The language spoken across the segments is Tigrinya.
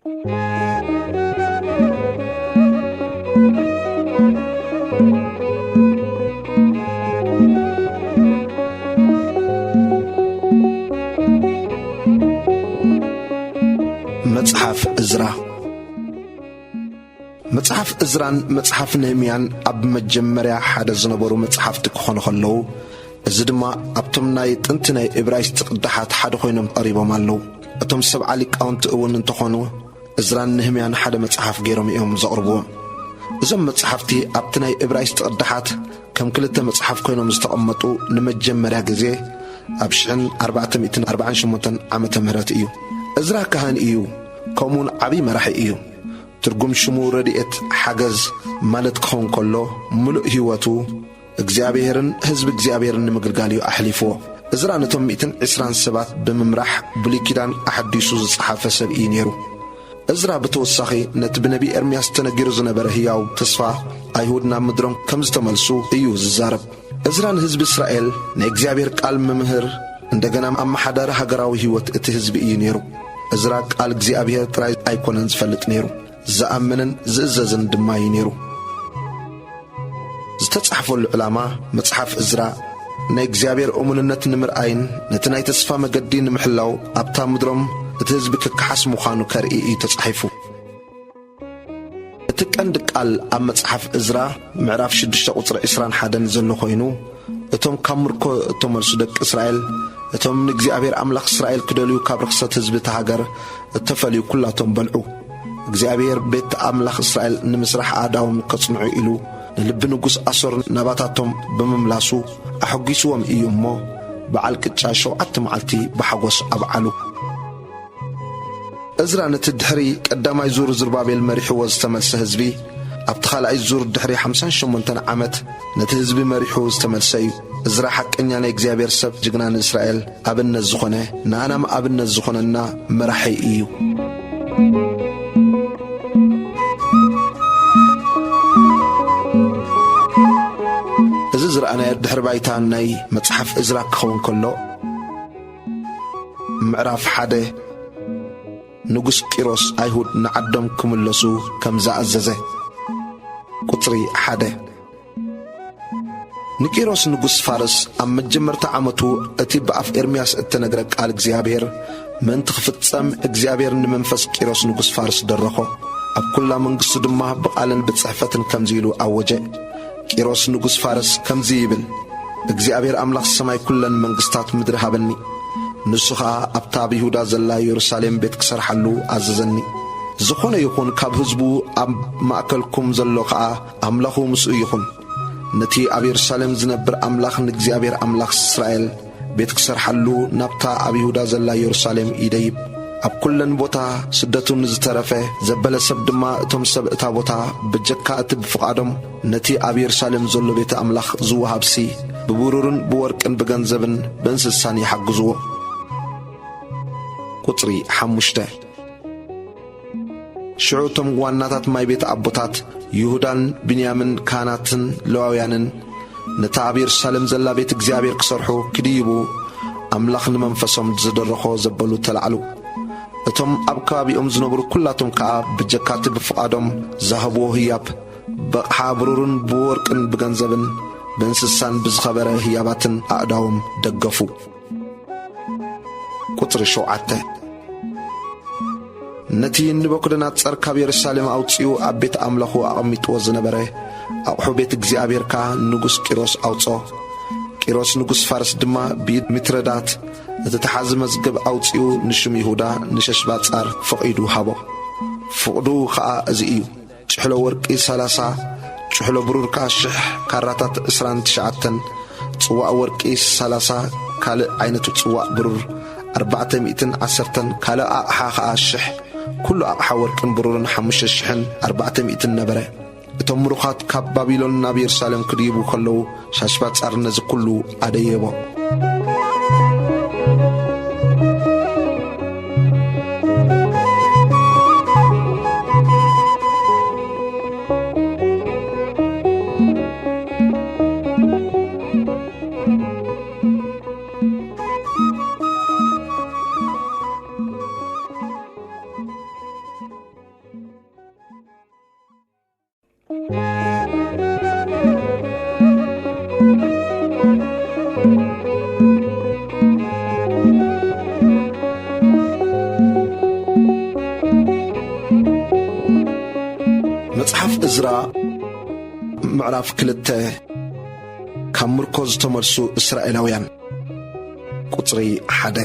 መጽሓፍ እዝራ። መጽሓፍ እዝራን መጽሓፍ ነህምያን ኣብ መጀመርያ ሓደ ዝነበሩ መጽሓፍቲ ክኾኑ ከለዉ፣ እዚ ድማ ኣብቶም ናይ ጥንቲ ናይ እብራይስጢ ቅዳሓት ሓደ ኮይኖም ቀሪቦም ኣለዉ። እቶም ሰብዓ ሊቃውንቲ እውን እንተኾኑ፣ እዝራን ነህምያን ሓደ መጽሓፍ ገይሮም እዮም ዘቕርብዎም። እዞም መጽሓፍቲ ኣብቲ ናይ እብራይስጢ ቅዳሓት ከም ክልተ መጽሓፍ ኮይኖም ዝተቐመጡ ንመጀመርያ ግዜ ኣብ ሽሕን ኣርባዕተ ሚእትን ኣርባዓን ሸሞንተን ዓመተ ምህረት እዩ። እዝራ ካህን እዩ፣ ከምኡውን ዓብዪ መራሒ እዩ። ትርጉም ሽሙ ረድኤት፣ ሓገዝ ማለት ክኸውን ከሎ፣ ምሉእ ህይወቱ እግዚኣብሔርን ህዝቢ እግዚኣብሔርን ንምግልጋል እዩ ኣሕሊፍዎ። እዝራ ነቶም ሚእትን ዕስራን ሰባት ብምምራሕ ብሉይ ኪዳን ኣሐዲሱ ዝጸሓፈ ሰብ እዩ ነይሩ። እዝራ ብተወሳኺ ነቲ ብነቢ ኤርምያስ ተነጊሩ ዝነበረ ህያው ተስፋ፣ ኣይሁድ ናብ ምድሮም ከም ዝተመልሱ እዩ ዝዛረብ። እዝራ ንህዝቢ እስራኤል ናይ እግዚኣብሔር ቃል መምህር፣ እንደገና ኣመሓዳሪ ሃገራዊ ህይወት እቲ ህዝቢ እዩ ነይሩ። እዝራ ቃል እግዚኣብሔር ጥራይ ኣይኮነን ዝፈልጥ ነይሩ፣ ዝኣምንን ዝእዘዝን ድማ እዩ ነይሩ። ዝተጻሕፈሉ ዕላማ፣ መጽሓፍ እዝራ ናይ እግዚኣብሔር እሙንነት ንምርኣይን ነቲ ናይ ተስፋ መገዲ ንምሕላው ኣብታ ምድሮም እቲ ህዝቢ ክከሓስ ምዃኑ ከርኢ እዩ ተጻሒፉ። እቲ ቀንዲ ቃል ኣብ መጽሓፍ እዝራ ምዕራፍ ሽዱሽተ ቁጽሪ ዕስራን ሓደን ዘሎ ኮይኑ፣ እቶም ካብ ምርኮ እተመልሱ ደቂ እስራኤል፣ እቶም ንእግዚኣብሔር ኣምላኽ እስራኤል ክደልዩ ካብ ርኽሰት ህዝቢ እታ ሃገር እተፈልዩ ኩላቶም በልዑ። እግዚኣብሔር ቤት ኣምላኽ እስራኤል ንምስራሕ ኣእዳዎም ከጽንዑ ኢሉ ንልቢ ንጉስ ኣሶር ናባታቶም ብምምላሱ ኣሐጒስዎም እዩ እሞ፣ በዓል ቅጫ ሸውዓተ መዓልቲ ብሓጎስ ኣብዓሉ። እዝራ ነቲ ድሕሪ ቀዳማይ ዙር ዝሩባቤል መሪሕዎ ዝተመልሰ ህዝቢ፣ ኣብቲ ካልኣይ ዙር ድሕሪ ሓምሳን ሸሞንተን ዓመት ነቲ ህዝቢ መሪሑ ዝተመልሰ እዩ። እዝራ ሓቀኛ ናይ እግዚኣብሔር ሰብ፣ ጅግና፣ ንእስራኤል ኣብነት ዝኾነ፣ ንኣናም ኣብነት ዝኾነና መራሒ እዩ። እዚ ዝረኣናዮ ድሕሪ ባይታ ናይ መጽሓፍ እዝራ ክኸውን ከሎ፣ ምዕራፍ ሓደ፣ ንጉስ ቂሮስ ኣይሁድ ንዓዶም ክምለሱ ከም ዝኣዘዘ። ቁጽሪ ሓደ። ንቂሮስ ንጉስ ፋርስ ኣብ መጀመርታ ዓመቱ እቲ ብኣፍ ኤርምያስ እተነግረ ቃል እግዚኣብሔር ምእንቲ ክፍጸም፣ እግዚኣብሔር ንመንፈስ ቂሮስ ንጉስ ፋርስ ደረኾ። ኣብ ኩላ መንግስቱ ድማ ብቓልን ብጽሕፈትን ከምዚ ኢሉ ኣወጀ። ቂሮስ ንጉስ ፋርስ ከምዚ ይብል፣ እግዚኣብሔር ኣምላኽ ሰማይ ኩለን መንግስታት ምድሪ ሃበኒ። ንሱ ኸኣ ኣብታ ኣብ ይሁዳ ዘላ የሩሳሌም ቤት ክሰርሓሉ ኣዘዘኒ። ዝኾነ ይኹን ካብ ህዝቡ ኣብ ማእከልኩም ዘሎ ኸኣ ኣምላኹ ምስኡ ይኹን። ነቲ ኣብ የሩሳሌም ዝነብር ኣምላኽ ንእግዚኣብሔር ኣምላኽ እስራኤል ቤት ክሰርሓሉ ናብታ ኣብ ይሁዳ ዘላ የሩሳሌም ይደይብ። ኣብ ኩለን ቦታ ስደቱ ንዝተረፈ ዘበለ ሰብ ድማ እቶም ሰብ እታ ቦታ ብጀካ እቲ ብፍቓዶም ነቲ ኣብ የሩሳሌም ዘሎ ቤተ ኣምላኽ ዝወሃብሲ ብብሩርን ብወርቅን ብገንዘብን ብእንስሳን ይሓግዝዎ። ቁጽሪ ሓሙሽተ። ሽዑ እቶም ዋናታት ማይ ቤት ኣቦታት ይሁዳን ብንያምን ካህናትን ሌዋውያንን ነታ ኣብ የሩሳሌም ዘላ ቤት እግዚኣብሔር ክሰርሑ ክድይቡ ኣምላኽ ንመንፈሶም ዝደረኾ ዘበሉ ተላዕሉ። እቶም ኣብ ከባቢኦም ዝነብሩ ኩላቶም ከኣ ብጀካቲ ብፍቓዶም ዝሃብዎ ህያብ በቕሓ ብሩርን ብወርቅን ብገንዘብን ብእንስሳን ብዝኸበረ ህያባትን ኣእዳዎም ደገፉ። ቁጽሪ ሸውዓተ። ነቲ ንቡከደነጻር ካብ የሩሳሌም ኣውጺኡ ኣብ ቤት ኣምላኹ ኣቐሚጥዎ ዝነበረ ኣቑሑ ቤት እግዚኣብሔር ከኣ ንጉስ ቂሮስ ኣውጽኦ። ቂሮስ ንጉስ ፋርስ ድማ ብኢድ ሚትረዳት እተተሓዘ መዝገብ ኣውጺኡ ንሽም ይሁዳ ንሸሽባጻር ፈቒዱ ሃቦ። ፍቕዱ ኸኣ እዚ እዩ። ጭሕሎ ወርቂ ሰላሳ፣ ጭሕሎ ብሩር ከኣ ሽሕ ካራታት ዕስራን ትሽዓተን፣ ጽዋእ ወርቂ ሰላሳ፣ ካልእ ዓይነት ጽዋእ ብሩር ኣርባዕተ ሚእትን ዓሰርተን፣ ካልእ ኣቕሓ ከኣ ሽሕ፣ ኩሉ ኣቕሓ ወርቅን ብሩርን ሓሙሽተ ሽሕን ኣርባዕተ ሚእትን ነበረ። እቶም ምሩኻት ካብ ባቢሎን ናብ የሩሳሌም ክድይቡ ከለዉ፣ ሻሽባጻር ነዚ ኩሉ ኣደየቦ። መጽሓፍ እዝራ ምዕራፍ ክልተ። ካብ ምርኮ ዝተመልሱ እስራኤላውያን። ቁጽሪ ሓደ።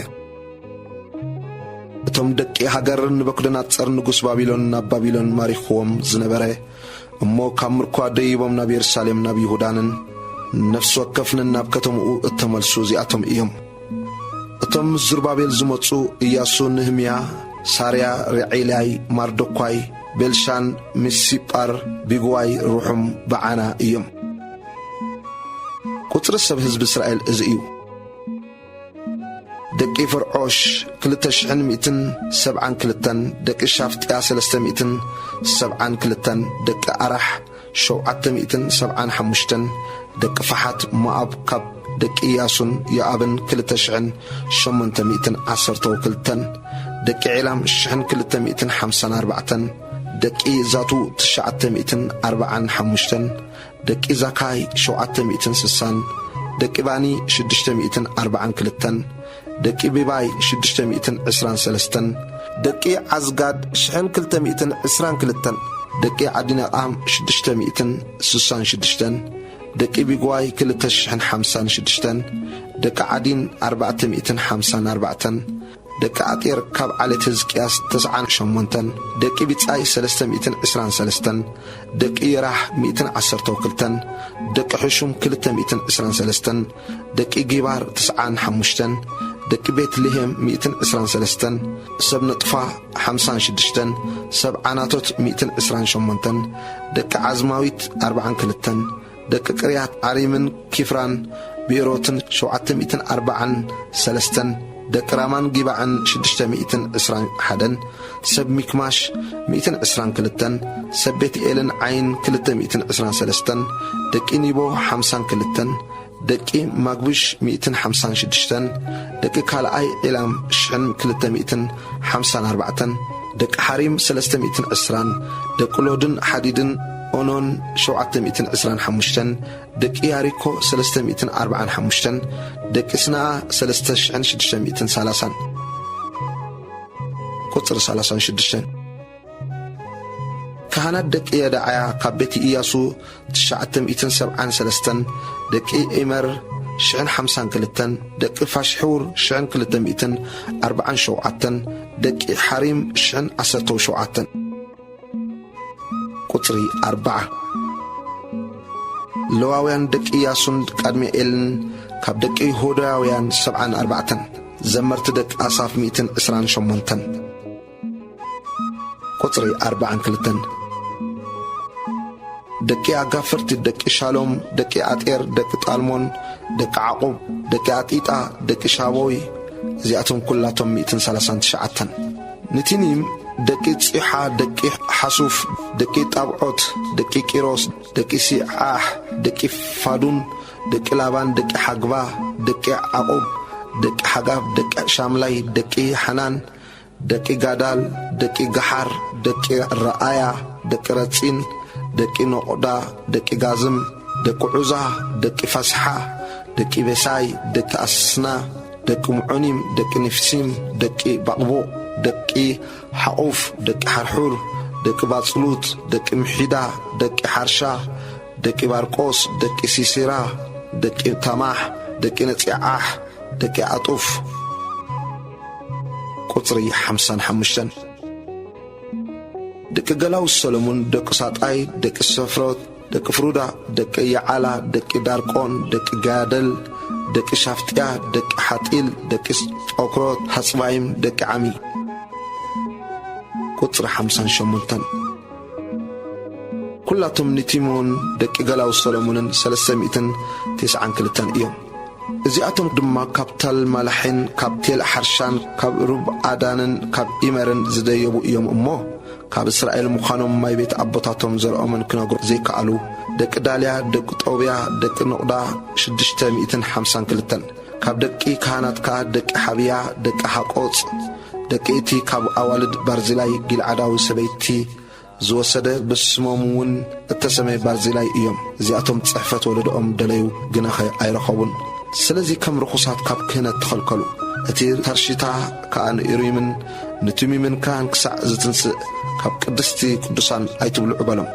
እቶም ደቂ ሃገር ንበኩደናጸር ንጉስ ባቢሎን ናብ ባቢሎን ማሪኽዎም ዝነበረ፣ እሞ ካብ ምርኳ ደይቦም ናብ የሩሳሌም ናብ ይሁዳንን ነፍሲ ወከፍንን ናብ ከተምኡ እተመልሱ እዚኣቶም እዮም። እቶም ምስ ዙርባቤል ዝመጹ፣ ኢያሱ፣ ንህምያ፣ ሳርያ፣ ርዒላይ፣ ማርዶኳይ፣ ቤልሻን፣ ሚሲጳር፣ ቢግዋይ፣ ርሑም፣ በዓና እዮም። ቁጽሪ ሰብ ህዝቢ እስራኤል እዚ እዩ። ደቂ ፈርዖሽ ክልተ ሽሕን ሚእትን ሰብዓን ክልተን፣ ደቂ ሻፍጥያ ሰለስተ ሚእትን ሰብዓን ክልተን፣ ደቂ ኣራሕ ሸውዓተ ሚእትን ሰብዓን ሓሙሽተን፣ ደቂ ፈሓት ሞኣብ ካብ ደቂ ኢያሱን ዮኣብን ክልተ ሽሕን ሸሞንተ ሚእትን ዓሰርተው ክልተን፣ ደቂ ዒላም ሽሕን ክልተ ሚእትን ሓምሳን ኣርባዕተን፣ ደቂ ዛቱ ትሽዓተ ሚእትን ኣርባዓን ሓሙሽተን፣ ደቂ ዛካይ ሸውዓተ ሚእትን ስሳን፣ ደቂ ባኒ ሽዱሽተ ሚእትን ኣርባዓን ክልተን፣ ደቂ ቢባይ ሽዱሽተ ሚእትን ዕስራን ሰለስተን፣ ደቂ ዓዝጋድ ሽሕን ክልተ ሚእትን ዕስራን ክልተን፣ ደቂ ዓዲነቓም ሽዱሽተ ሚእትን ስሳን ሽዱሽተን፣ ደቂ ቢግዋይ ክልተ ሽሕን ሓምሳን ሽዱሽተን፣ ደቂ ዓዲን ኣርባዕተ ሚእትን ሓምሳን ኣርባዕተን፣ ደቂ ኣጤር ካብ ዓሌት ህዝቅያስ ተስዓን ሸሞንተን፣ ደቂ ቢጻይ ሰለስተ ሚእትን ዕስራን ሰለስተን፣ ደቂ የራሕ ሚእትን ዓሰርተው ክልተን፣ ደቂ ሕሹም ክልተ ሚእትን ዕስራን ሰለስተን፣ ደቂ ጊባር ተስዓን ሓሙሽተን፣ ደቂ ቤት ልሄም ሚእትን ዕስራን ሰለስተን፣ ሰብ ነጥፋ ሓምሳን ሽዱሽተን፣ ሰብ ዓናቶት ሚእትን ዕስራን ሸሞንተን፣ ደቂ ዓዝማዊት ኣርባዓን ክልተን፣ ደቂ ቅርያት ዓሪምን ኪፍራን ብኤሮትን ሸውዓተ ሚእትን ኣርባዓን ሰለስተን፣ ደቂ ራማን ጊባዕን ሽዱሽተ ሚእትን ዕስራን ሓደን፣ ሰብ ሚክማሽ ሚእትን ዕስራን ክልተን፣ ሰብ ቤት ኤልን ዓይን ክልተ ሚእትን ዕስራን ሰለስተን፣ ደቂ ኒቦ ሓምሳን ክልተን፣ ደቂ ማግብሽ ሚእትን ሓምሳን ሽዱሽተን፣ ደቂ ካልኣይ ዒላም ሽሕን ክልተ ሚእትን ሓምሳን ኣርባዕተን፣ ደቂ ሓሪም ሰለስተ ሚእትን ዕስራን፣ ደቂ ሎድን ሓዲድን ኦኖን ሸውዓተ ሚእትን ዕስራን ሓሙሽተን፣ ደቂ ያሪኮ ሰለስተ ሚእትን ኣርባዓን ሓሙሽተን፣ ደቂ ስናኣ ሰለስተ ሽሕን ሽዱሽተ ሚእትን ሰላሳን። ቁጽሪ ሰላሳን ሽዱሽተን። ካህናት ደቂ የዳዓያ ካብ ቤት ኢያሱ ትሽዓተ ሚእትን ሰብዓን ሰለስተን፣ ደቂ ዒመር ሽሕን ሓምሳን ክልተን፣ ደቂ ፋሽሑር ሽሕን ክልተ ሚእትን ኣርባዓን ሸውዓተን፣ ደቂ ሓሪም ሽሕን ዓሰርተው ሸውዓተን። ቁጽሪ ኣርባዓ። ለዋውያን ደቂ ኢያሱን ቃድሚኤልን ካብ ደቂ ይሁዳውያን ሰብዓን ኣርባዕተን፣ ዘመርቲ ደቂ ኣሳፍ ሚእትን ዕስራን ሸሞንተን። ቁጽሪ ኣርባዓን ክልተን። ደቂ ኣጋፈርቲ ደቂ ሻሎም፣ ደቂ ኣጤር፣ ደቂ ጣልሞን፣ ደቂ ዓቑብ፣ ደቂ ኣጢጣ፣ ደቂ ሻቦይ፣ እዚኣቶም ኩላቶም ሚእትን ሰላሳን ትሽዓተን። ንቲኒም ደቂ ጺሓ፣ ደቂ ሓሱፍ፣ ደቂ ጣብዖት፣ ደቂ ቂሮስ፣ ደቂ ሲዓሕ፣ ደቂ ፋዱን፣ ደቂ ላባን፣ ደቂ ሓግባ፣ ደቂ ዓቑብ፣ ደቂ ሓጋብ፣ ደቂ ሻምላይ፣ ደቂ ሓናን፣ ደቂ ጋዳል፣ ደቂ ገሓር፣ ደቂ ረኣያ፣ ደቂ ረጺን፣ ደቂ ኖቑዳ፣ ደቂ ጋዝም፣ ደቂ ዑዛ፣ ደቂ ፋስሓ፣ ደቂ ቤሳይ፣ ደቂ ኣስና፣ ደቂ ምዑኒም፣ ደቂ ንፍሲም፣ ደቂ ባቕቡቕ፣ ደቂ ሓቑፍ፣ ደቂ ሓርሑር፣ ደቂ ባጽሉት፣ ደቂ ምሒዳ፣ ደቂ ሓርሻ፣ ደቂ ባርቆስ፣ ደቂ ሲሲራ፣ ደቂ ታማሕ፣ ደቂ ነጺዓሕ፣ ደቂ ኣጡፍ። ቁጽሪ ሓምሳን ሓሙሽተን። ደቂ ገላውስ ሰሎሙን፣ ደቂ ሳጣይ፣ ደቂ ሰፍሮት፣ ደቂ ፍሩዳ፣ ደቂ የዓላ፣ ደቂ ዳርቆን፣ ደቂ ጋደል፣ ደቂ ሻፍጥያ፣ ደቂ ሓጢል፣ ደቂ ጦክሮት፣ ሓጽባይም፣ ደቂ ዓሚ። ቁጽሪ ሓምሳን ሸሞንተን። ኩላቶም ንቲሞን ደቂ ገላውስ ሰሎሙንን ሰለስተ ሚእትን ተስዓን ክልተን እዮም። እዚኣቶም ድማ ካብ ታል ማላሒን ካብ ቴል ሓርሻን ካብ ሩብ ኣዳንን ካብ ኢመርን ዝደየቡ እዮም እሞ፣ ካብ እስራኤል ምዃኖም ማይ ቤት ኣቦታቶም ዘርኦምን ክነግሩ ዘይከኣሉ፣ ደቂ ዳልያ፣ ደቂ ጦብያ፣ ደቂ ኖቕዳ፣ ሽዱሽተ ሚእትን ሓምሳን ክልተን። ካብ ደቂ ካህናት ከኣ ደቂ ሓብያ፣ ደቂ ሃቆጽ፣ ደቂ እቲ ካብ ኣዋልድ ባርዚላይ ጊልዓዳዊ ሰበይቲ ዝወሰደ፣ ብስሞም እውን እተሰመየ ባርዚላይ እዮም። እዚኣቶም ጽሕፈት ወለዶኦም ደለዩ፣ ግናኸ ኣይረኸቡን። ስለዚ ከም ርኹሳት ካብ ክህነት ተኸልከሉ። እቲ ታርሺታ ከኣ ንኡሪምን ንቱሚምን ካህን ክሳዕ ዝትንስእ፣ ካብ ቅድስቲ ቅዱሳን ኣይትብልዑ በሎም።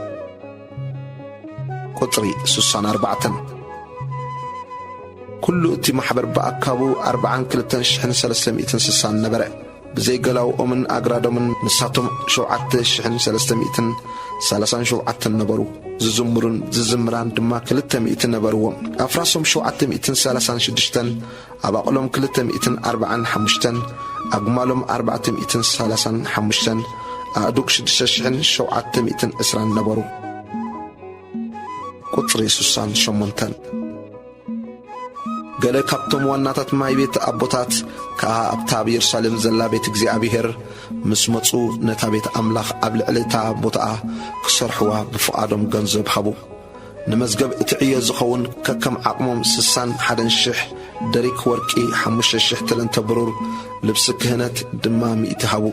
ቁጽሪ ስሳን ኣርባዕተን። ኩሉ እቲ ማሕበር ብኣካቡ ኣርባዓን ክልተን ሽሕን ሰለስተ ሚእትን ስሳን ነበረ። ብዘይ ገላውኦምን ኣግራዶምን ንሳቶም ሸውዓተ ሽሕን ሰለስተ ሚእትን ሰላሳን ሸውዓተን ነበሩ። ዝዝምሩን ዝዝምራን ድማ ክልተ ሚእቲ ነበርዎም። ኣፍራሶም ሸውዓተ ሚእትን ሰላሳን ሽዱሽተን፣ ኣባቕሎም ክልተ ሚእትን ኣርባዓን ሓሙሽተን፣ ኣግማሎም ኣርባዕተ ሚእትን ሰላሳን ሓሙሽተን፣ ኣእዱግ ሽዱሽተ ሽሕን ሸውዓተ ሚእትን ዕስራን ነበሩ። ቁጽሪ ስሳን ሸሞንተን። ገለ ካብቶም ዋናታት ማይ ቤት ኣቦታት ከኣ ኣብታ ኣብ የሩሳሌም ዘላ ቤት እግዚኣብሔር ምስ መጹ፣ ነታ ቤት ኣምላኽ ኣብ ልዕሊ እታ ቦታኣ ክሰርሕዋ ብፍቓዶም ገንዘብ ሃቡ። ንመዝገብ እቲ ዕዮ ዝኸውን ከከም ዓቕሞም ስሳን ሓደን ሽሕ ደሪክ ወርቂ፣ ሓሙሽተ ሽሕ ተለንተ ብሩር፣ ልብሲ ክህነት ድማ ሚእቲ ሃቡ።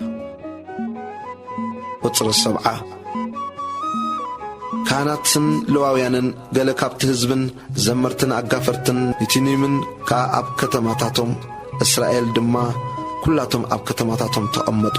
ቁጽሪ ሰብዓ። ካህናትን ሌዋውያንን፣ ገለ ካብቲ ህዝብን ዘመርትን ኣጋፈርትን ኒቲኒምን ከኣ ኣብ ከተማታቶም፣ እስራኤል ድማ ኩላቶም ኣብ ከተማታቶም ተቐመጡ።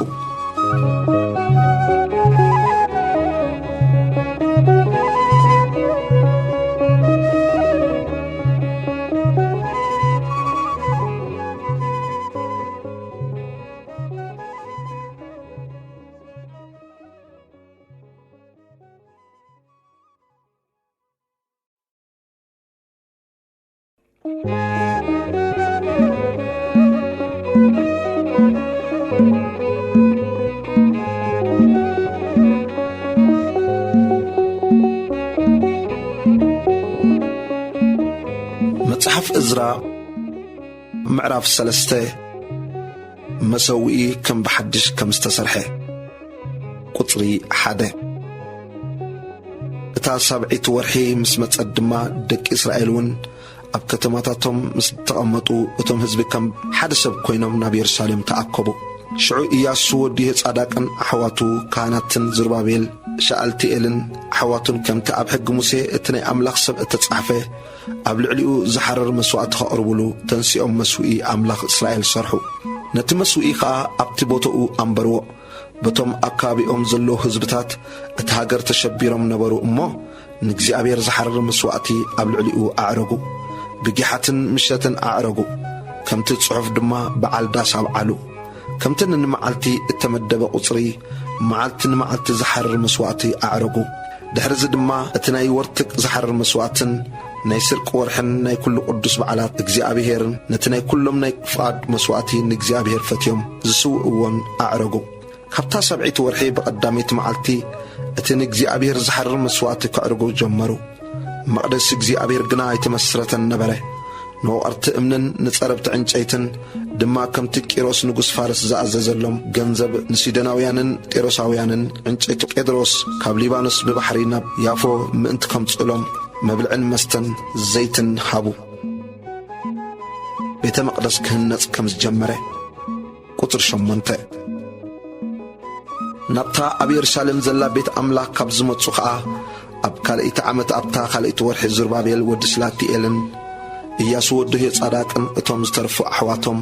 መጽሓፍ እዝራ ምዕራፍ ሰለስተ። መሰውኢ ከም ብሓድሽ ከም ዝተሰርሐ። ቁጽሪ ሓደ። እታ ሳብዐይቲ ወርሒ ምስ መጸት ድማ፣ ደቂ እስራኤል እውን ኣብ ከተማታቶም ምስ ተቐመጡ፣ እቶም ህዝቢ ከም ሓደ ሰብ ኮይኖም ናብ የሩሳሌም ተኣከቡ። ሽዑ ኢያሱ ወዲ የጻዳቅን ኣሕዋቱ ካህናትን ዝሩባቤል፣ ሸኣልቲኤልን ኣሕዋቱን፣ ከምቲ ኣብ ሕጊ ሙሴ እቲ ናይ ኣምላኽ ሰብ እተጻሕፈ፣ ኣብ ልዕሊኡ ዝሓርር መስዋእቲ ከቕርቡሉ ተንሲኦም መስውኢ ኣምላኽ እስራኤል ሰርሑ። ነቲ መስውኢ ኸኣ ኣብቲ ቦታኡ ኣንበርዎ። በቶም ኣብ ከባቢኦም ዘለዉ ህዝብታት እቲ ሃገር ተሸቢሮም ነበሩ እሞ፣ ንእግዚኣብሔር ዝሓርር መስዋእቲ ኣብ ልዕሊኡ ኣዕረጉ። ብጊሓትን ምሸትን ኣዕረጉ። ከምቲ ጽሑፍ ድማ በዓል ዳስ ኣብዓሉ። ከምቲ ንመዓልቲ እተመደበ ቁጽሪ፣ መዓልቲ ንመዓልቲ ዝሓርር መስዋእቲ ኣዕረጉ። ድሕርዚ ድማ እቲ ናይ ወርትቅ ዝሓርር መስዋእትን ናይ ስርቂ ወርሕን ናይ ኩሉ ቅዱስ በዓላት እግዚኣብሔርን ነቲ ናይ ኩሎም ናይ ፍቓድ መስዋእቲ ንእግዚኣብሔር ፈትዮም ዝስውእዎን ኣዕረጉ። ካብታ ሰብዒቲ ወርሒ ብቐዳመይቲ መዓልቲ እቲ ንእግዚኣብሔር ዝሓርር መስዋእቲ ከዕርጉ ጀመሩ። መቕደስ እግዚኣብሔር ግና ኣይተመስረተን ነበረ። ንወቐርቲ እምንን ንጸረብቲ ዕንጨይትን ድማ ከምቲ ቂሮስ ንጉስ ፋርስ ዝኣዘዘሎም ገንዘብ ንሲዶናውያንን ጢሮሳውያንን ዕንጨይቲ ቄድሮስ ካብ ሊባኖስ ብባሕሪ ናብ ያፎ ምእንቲ ከምጽእሎም መብልዕን መስተን ዘይትን ሃቡ። ቤተ መቕደስ ክህነጽ ከም ዝጀመረ። ቁጽሪ ሸሞንተ። ናብታ ኣብ የሩሳሌም ዘላ ቤት ኣምላኽ ካብ ዝመጹ ኸኣ፣ ኣብ ካልኣይቲ ዓመት ኣብታ ካልኣይቲ ወርሒ፣ ዙርባቤል ወዲ ስላቲኤልን ኢያሱ ወዲ ዮጻዳቅን እቶም ዝተርፉ ኣሕዋቶም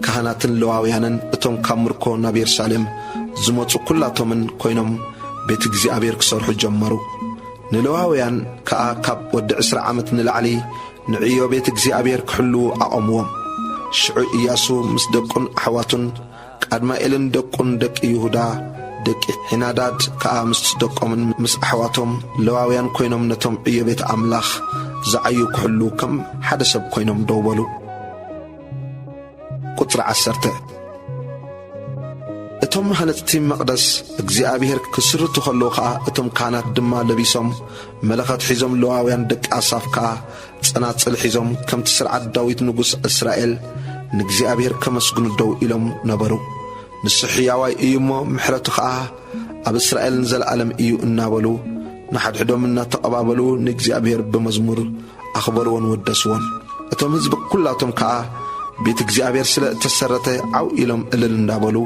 ካህናትን ለዋውያንን እቶም ካብ ምርኮ ናብ የሩሳሌም ዝመጹ ኩላቶምን ኮይኖም ቤት እግዚኣብሔር ክሰርሑ ጀመሩ። ንለዋውያን ከኣ ካብ ወዲ ዕስራ ዓመት ንላዕሊ ንዕዮ ቤት እግዚኣብሔር ክሕልዉ ኣቐምዎም። ሽዑ ኢያሱ ምስ ደቁን ኣሕዋቱን፣ ቃድማኤልን ደቁን፣ ደቂ ይሁዳ፣ ደቂ ሒናዳድ ከኣ ምስ ደቆምን ምስ ኣሕዋቶም ለዋውያን ኮይኖም ነቶም ዕዮ ቤት ኣምላኽ ዝዓዩ ክሕልዉ ከም ሓደ ሰብ ኮይኖም ደው በሉ። ቁጽሪ ዓሰርተ። እቶም ሃነጽቲ መቕደስ እግዚኣብሔር ክስርቱ ከለዉ ኸኣ፣ እቶም ካህናት ድማ ለቢሶም መለኸት ሒዞም፣ ለዋውያን ደቂ ኣሳፍ ከኣ ጸናጽል ሒዞም፣ ከምቲ ስርዓት ዳዊት ንጉስ እስራኤል ንእግዚኣብሔር ከመስግኑ ደው ኢሎም ነበሩ። ንሱ ሕያዋይ እዩ እሞ፣ ምሕረቱ ኸኣ ኣብ እስራኤል ንዘለኣለም እዩ እናበሉ፣ ንሓድሕዶም እናተቐባበሉ ንእግዚኣብሔር ብመዝሙር ኣኽበርዎን ወደስዎን። እቶም ህዝቢ ኩላቶም ከኣ ቤት እግዚኣብሔር ስለ እተሰረተ ዓው ኢሎም እልል እንዳበሉ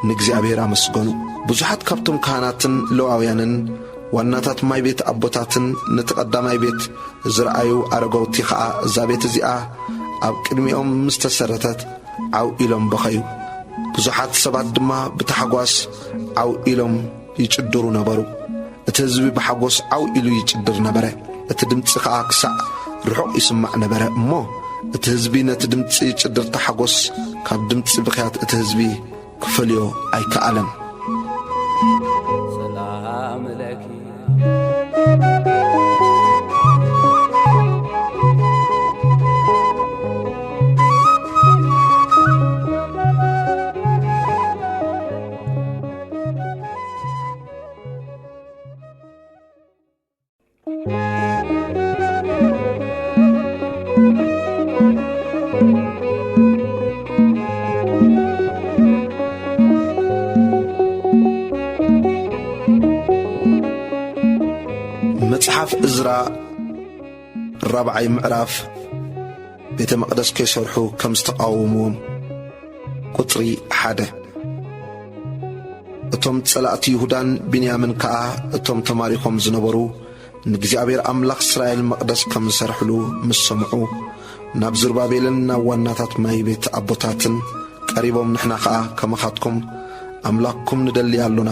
ንእግዚኣብሔር ኣመስገኑ። ብዙሓት ካብቶም ካህናትን ሌዋውያንን ዋናታት ማይ ቤት ኣቦታትን ነቲ ቀዳማይ ቤት ዝረኣዩ ኣረጋውቲ ኸኣ፣ እዛ ቤት እዚኣ ኣብ ቅድሚኦም ምስ ተሰረተት ዓው ኢሎም በኸዩ። ብዙሓት ሰባት ድማ ብታሕጓስ ዓው ኢሎም ይጭድሩ ነበሩ። እቲ ህዝቢ ብሓጎስ ዓው ኢሉ ይጭድር ነበረ። እቲ ድምጺ ኸኣ ክሳዕ ርሑቕ ይስማዕ ነበረ። እሞ እቲ ህዝቢ ነቲ ድምጺ ጭድርታ ሓጎስ ካብ ድምጺ ብኽያት እቲ ህዝቢ ክፈልዮ ኣይከኣለን። ሰላም ለኪ። መጽሓፍ እዝራ ራብዓይ ምዕራፍ። ቤተ መቕደስ ከይሰርሑ ከም ዝተቓወምዎም። ቁጽሪ ሓደ። እቶም ጸላእቲ ይሁዳን ቢንያምን ከኣ፣ እቶም ተማሪኾም ዝነበሩ፣ ንእግዚኣብሔር ኣምላኽ እስራኤል መቕደስ ከም ዝሰርሕሉ ምስ ሰምዑ፣ ናብ ዝሩባቤልን ናብ ዋናታት ማይ ቤት ኣቦታትን ቀሪቦም፣ ንሕና ኸኣ ከማኻትኩም ኣምላኽኩም ንደሊ ኣሎና።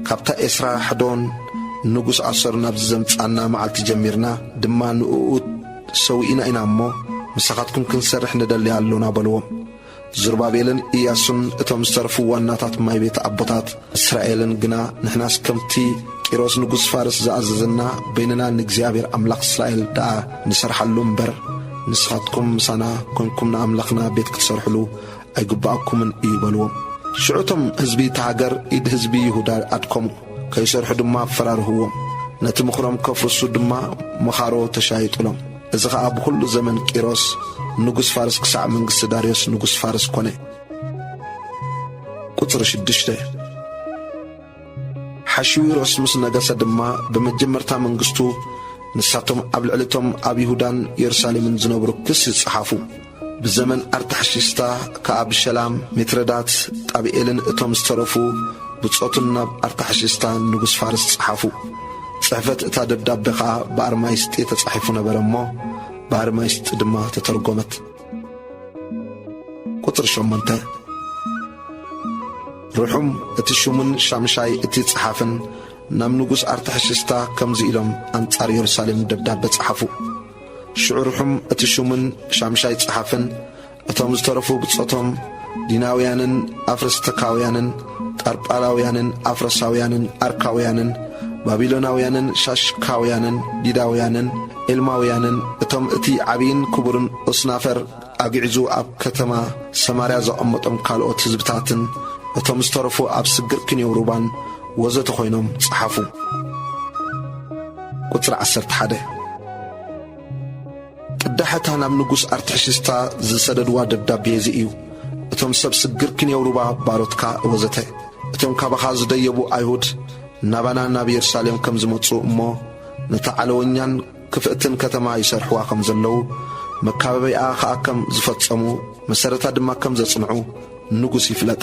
ካብታ ኤስራ ሕዶን ንጉስ ኣሶር ናብ ዘምጻና መዓልቲ ጀሚርና ድማ ንእኡ ሰዊእና ኢና እሞ፣ ምሳኻትኩም ክንሰርሕ ንደሊ ኣሎና በልዎም። ዝሩባቤልን ኢያሱን እቶም ዝተረፉ ዋናታት ማይ ቤት ኣቦታት እስራኤልን ግና፣ ንሕናስ ከምቲ ቂሮስ ንጉስ ፋርስ ዝኣዘዘና፣ በይንና ንእግዚኣብሔር ኣምላኽ እስራኤል ደኣ ንሰርሓሉ እምበር፣ ንስኻትኩም ምሳና ኰንኩም ንኣምላኽና ቤት ክትሰርሕሉ ኣይግብኣኩምን እዩ በልዎም። ሽዑ እቶም ህዝቢ እታ ሃገር ኢድ ህዝቢ ይሁዳ ኣድከሙ፣ ከይሰርሑ ድማ ኣፈራርህዎም። ነቲ ምኽሮም ከፍርሱ ድማ መኻሮ ተሻይጡሎም። እዚ ኸኣ ብኹሉ ዘመን ቂሮስ ንጉስ ፋርስ ክሳዕ መንግስቲ ዳርዮስ ንጉስ ፋርስ ኰነ። ቁጽሪ ሽዱሽተ። ሓሽዊሮስ ምስ ነገሰ ድማ ብመጀመርታ መንግስቱ ንሳቶም ኣብ ልዕሊ እቶም ኣብ ይሁዳን የሩሳሌምን ዝነብሩ ክሲ ጸሓፉ። ብዘመን ኣርታሕሽስታ ከኣ ብሸላም፣ ሜትረዳት፣ ጣብኤልን እቶም ዝተረፉ ብጾቱን ናብ ኣርታሕሽስታ ንጉስ ፋርስ ጸሓፉ። ጽሕፈት እታ ደብዳቤ ኸኣ ብኣርማይስጢ ተጻሒፉ ነበረ እሞ፣ ብኣርማይስጢ ድማ ተተርጎመት። ቁጽሪ ሸሞንተ። ርሑም እቲ ሹምን ሻምሻይ እቲ ጸሓፍን ናብ ንጉስ ኣርታሕሽስታ ከምዚ ኢሎም ኣንጻር የሩሳሌም ደብዳቤ ጸሓፉ። ሽዑ ርሑም እቲ ሹምን ሻምሻይ ጸሓፍን እቶም ዝተረፉ ብጾቶም ዲናውያንን ኣፍረስተካውያንን ጠርጳላውያንን ኣፍረሳውያንን ኣርካውያንን ባቢሎናውያንን ሻሽካውያንን ዲዳውያንን ኤልማውያንን እቶም እቲ ዓብይን ክቡርን ኦስናፈር ኣግዒዙ ኣብ ከተማ ሰማርያ ዘቐመጦም ካልኦት ህዝብታትን እቶም ዝተረፉ ኣብ ስግር ክንየው ሩባን ወዘተ ኮይኖም ጸሓፉ። ቁጽሪ ዓሰርተ ሓደ። ቅዳሕታ ናብ ንጉስ ኣርተሕሽስታ ዝሰደድዋ ደብዳቤ እዚ እዩ። እቶም ሰብ ስግር ክንየው ሩባ ባሮትካ ወዘተ፣ እቶም ካባኻ ዝደየቡ ኣይሁድ ናባና ናብ የሩሳሌም ከም ዝመጹ እሞ ነታ ዓለወኛን ክፍእትን ከተማ ይሰርሕዋ ከም ዘለዉ፣ መካበቢኣ ኸኣ ከም ዝፈጸሙ፣ መሰረታ ድማ ከም ዘጽንዑ ንጉስ ይፍለጥ።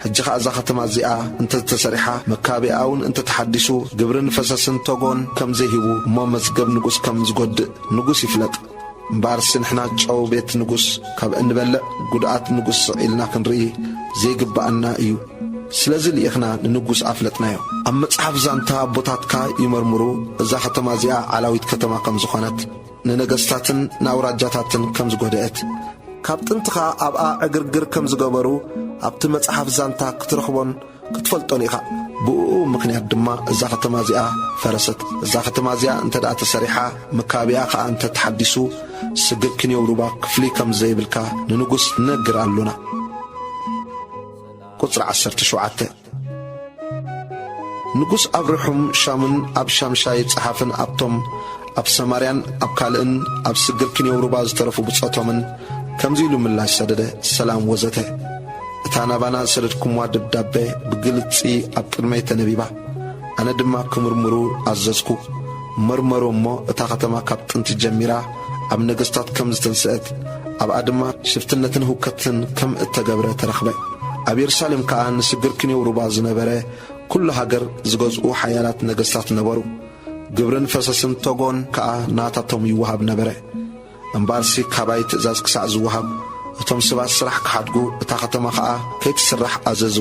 ሕጂ ኸኣ እዛ ከተማ እዚኣ እንተ ተሰሪሓ፣ መካበቢኣ እውን እንተ ተሓዲሱ፣ ግብርን ፈሰስን ቶጎን ከም ዘይህቡ እሞ መዝገብ ንጉስ ከም ዝጎድእ ንጉስ ይፍለጥ። እምበኣርሲ ንሕና ጨው ቤት ንጉስ ካብ እንበልዕ፣ ጉድኣት ንጉስ ስቕ ኢልና ክንርኢ ዘይግብኣና እዩ። ስለዚ ልኢኽና ንንጉስ ኣፍለጥናዮ። ኣብ መጽሓፍ ዛንታ ኣቦታትካ ይመርምሩ፣ እዛ ከተማ እዚኣ ዓላዊት ከተማ ከም ዝኾነት፣ ንነገስታትን ንኣውራጃታትን ከም ዝጎደአት፣ ካብ ጥንቲ ኸኣ ኣብኣ ዕግርግር ከም ዝገበሩ ኣብቲ መጽሓፍ ዛንታ ክትረኽቦን ክትፈልጦን ኢኻ። ብእኡ ምኽንያት ድማ እዛ ከተማ እዚኣ ፈረሰት። እዛ ከተማ እዚኣ እንተ ደኣ ተሰሪሓ፣ መካቢኣ ኸኣ እንተ ተሓዲሱ፣ ስግር ክንየው ሩባ ክፍሊ ከም ዘይብልካ ንንጉስ ንነግር ኣሎና። ቁጽሪ ዓሰርተ ሸውዓተ። ንጉስ ኣብ ርሑም ሻምን ኣብ ሻምሻይ ጸሓፍን ኣብቶም ኣብ ሰማርያን ኣብ ካልእን ኣብ ስግር ክንየው ሩባ ዝተረፉ ብጾቶምን ከምዚ ኢሉ ምላሽ ሰደደ፣ ሰላም ወዘተ። እታ ናባና ዝሰደድኩምዋ ደብዳቤ ብግልጺ ኣብ ቅድመይ ተነቢባ። ኣነ ድማ ክምርምሩ ኣዘዝኩ። መርመሩ እሞ እታ ከተማ ካብ ጥንቲ ጀሚራ ኣብ ነገስታት ከም ዝተንስአት፣ ኣብኣ ድማ ሽፍትነትን ህውከትን ከም እተገብረ ተረኽበ። ኣብ የሩሳሌም ከኣ ንስግር ክንየው ሩባ ዝነበረ ኩሉ ሃገር ዝገዝኡ ሓያላት ነገስታት ነበሩ። ግብርን ፈሰስን ቶጎን ከኣ ናታቶም ይወሃብ ነበረ። እምበኣርሲ ካባይ ትእዛዝ ክሳዕ ዝወሃብ፣ እቶም ሰባት ስራሕ ክሓድጉ፣ እታ ከተማ ኸኣ ከይትስራሕ ኣዘዙ።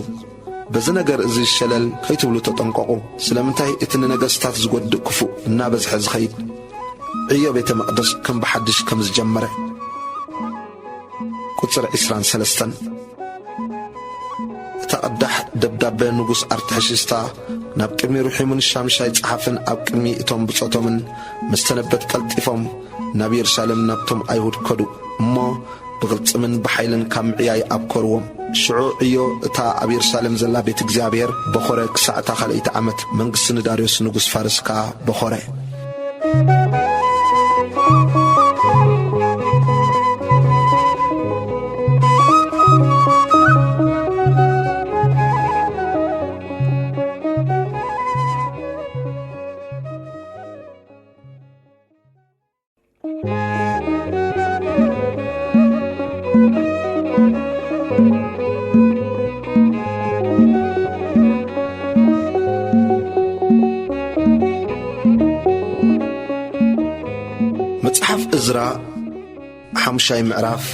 በዚ ነገር እዚ ሸለል ከይትብሉ ተጠንቀቑ። ስለምንታይ እቲ ንነገስታት ዝጎድእ ክፉእ እናበዝሐ ዝኸይድ ዕዮ ቤተ መቕደስ ከም ብሓድሽ ከም ዝጀመረ። ቁጽሪ ዕስራን ሰለስተን። እታ ቅዳሕ ደብዳበ ንጉስ ኣርተሕሽስታ ናብ ቅድሚ ርሒሙን ሻምሻይ ጸሓፍን ኣብ ቅድሚ እቶም ብጾቶምን መስተነበት ቀልጢፎም ናብ የሩሳሌም ናብቶም ኣይሁድ ከዱ እሞ ብቕልጽምን ብሓይልን ካብ ምዕያይ ኣብኮርዎም። ሽዑ ዕዮ እታ ኣብ የሩሳሌም ዘላ ቤት እግዚኣብሔር በኾረ፣ ክሳዕ እታ ካልኣይቲ ዓመት መንግስቲ ንዳርዮስ ንጉስ ፋርስ ከኣ በኾረ። መጽሓፍ እዝራ ሓሙሻይ ምዕራፍ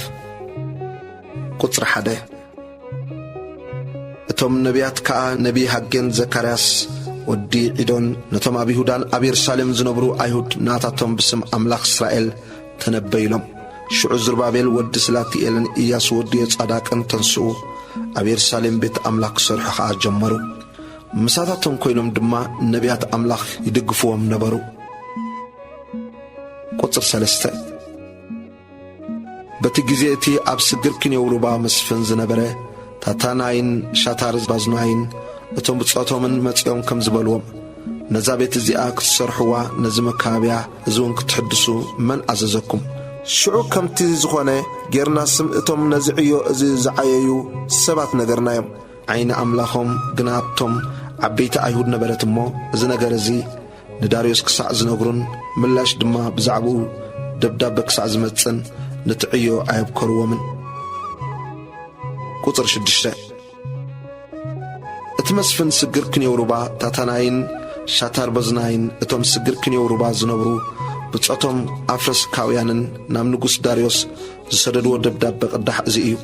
ቁጽሪ ሓደ። እቶም ነቢያት ከኣ ነቢ ሃጌን ዘካርያስ ወዲ ዒዶን ነቶም ኣብ ይሁዳን ኣብ የሩሳሌም ዝነብሩ ኣይሁድ ናታቶም ብስም ኣምላኽ እስራኤል ተነበዩሎም። ሽዑ ዝሩባቤል ወዲ ስላትኤልን ኢያሱ ወዲ ዮጻዳቅን ተንስኡ፣ ኣብ የሩሳሌም ቤት ኣምላኽ ክሰርሑ ኸኣ ጀመሩ። ምሳታቶም ኮይኖም ድማ ነቢያት ኣምላኽ ይድግፍዎም ነበሩ። ቁጽሪ ሰለስተ። በቲ ግዜ እቲ ኣብ ስግር ክንዮው ሩባ መስፍን ዝነበረ ታታናይን ሻታር ባዝናይን እቶም ብጾቶምን መጺኦም ከም ዝበልዎም፣ "ነዛ ቤት እዚኣ ክትሰርሕዋ፣ ነዚ መካብያ እዚ እውን ክትሕድሱ መን ኣዘዘኩም?" ሽዑ ከምቲ ዝኾነ ጌርና፣ ስም እቶም ነዚ ዕዮ እዚ ዝዓየዩ ሰባት ነገርናዮም። ዓይኒ ኣምላኾም ግና ኣብቶም ዓበይቲ ኣይሁድ ነበረት እሞ፣ እዚ ነገር እዚ ንዳርዮስ ክሳዕ ዝነግሩን ምላሽ ድማ ብዛዕባኡ ደብዳበ ክሳዕ ዝመጽእን ነቲ ዕዮ ኣየብከርዎምን። ቁጽሪ ሽዱሽተ። እቲ መስፍን ስግር ክንዮው ሩባ ታታናይን ሻታር በዝናይን እቶም ስግር ክንዮው ሩባ ዝነብሩ ብጾቶም ኣፍረስካውያንን ናብ ንጉስ ዳርዮስ ዝሰደድዎ ደብዳበ ቅዳሕ እዚ እዩ።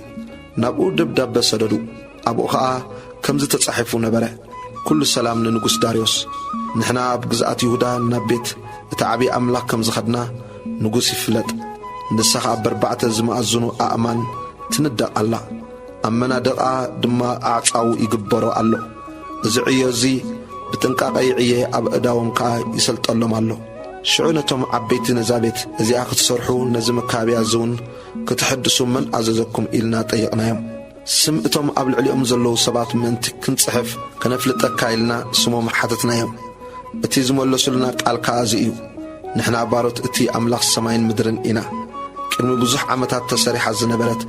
ናብኡ ደብዳበ ሰደዱ። ኣብኡ ኸኣ ከምዚ ተጻሒፉ ነበረ፣ "ኩሉ ሰላም ንንጉስ ዳርዮስ። ንሕና ኣብ ግዝኣት ይሁዳ ናብ ቤት እቲ ዓብዪ ኣምላኽ ከም ዝኸድና ንጉስ ይፍለጥ። ንሳ ኸኣ በርባዕተ ዝመኣዝኑ ኣእማን ትንደቕ ኣላ፣ ኣብ መናድቓ ድማ ኣዕጻው ይግበሮ ኣሎ። እዚ ዕዮ እዚ ብጥንቃቐ ይዕየ፣ ኣብ ኣእዳዎም ከኣ ይሰልጠሎም ኣሎ። ሽዑ ነቶም ዓበይቲ ነዛ ቤት እዚኣ ክትሰርሑ፣ ነዚ መካብያ እዚ እውን ክትሕድሱ መን ኣዘዘኩም?" ኢልና ጠየቕናዮም። ስም እቶም ኣብ ልዕሊኦም ዘለዉ ሰባት ምእንቲ ክንጽሕፍ ከነፍልጠካ ኢልና ስሞም ሓተትናዮም። እቲ ዝመለሱልና ቃል ከኣ እዚ እዩ፣ "ንሕና ባሮት እቲ ኣምላኽ ሰማይን ምድርን ኢና። ቅድሚ ብዙሕ ዓመታት ተሰሪሓ ዝነበረት፣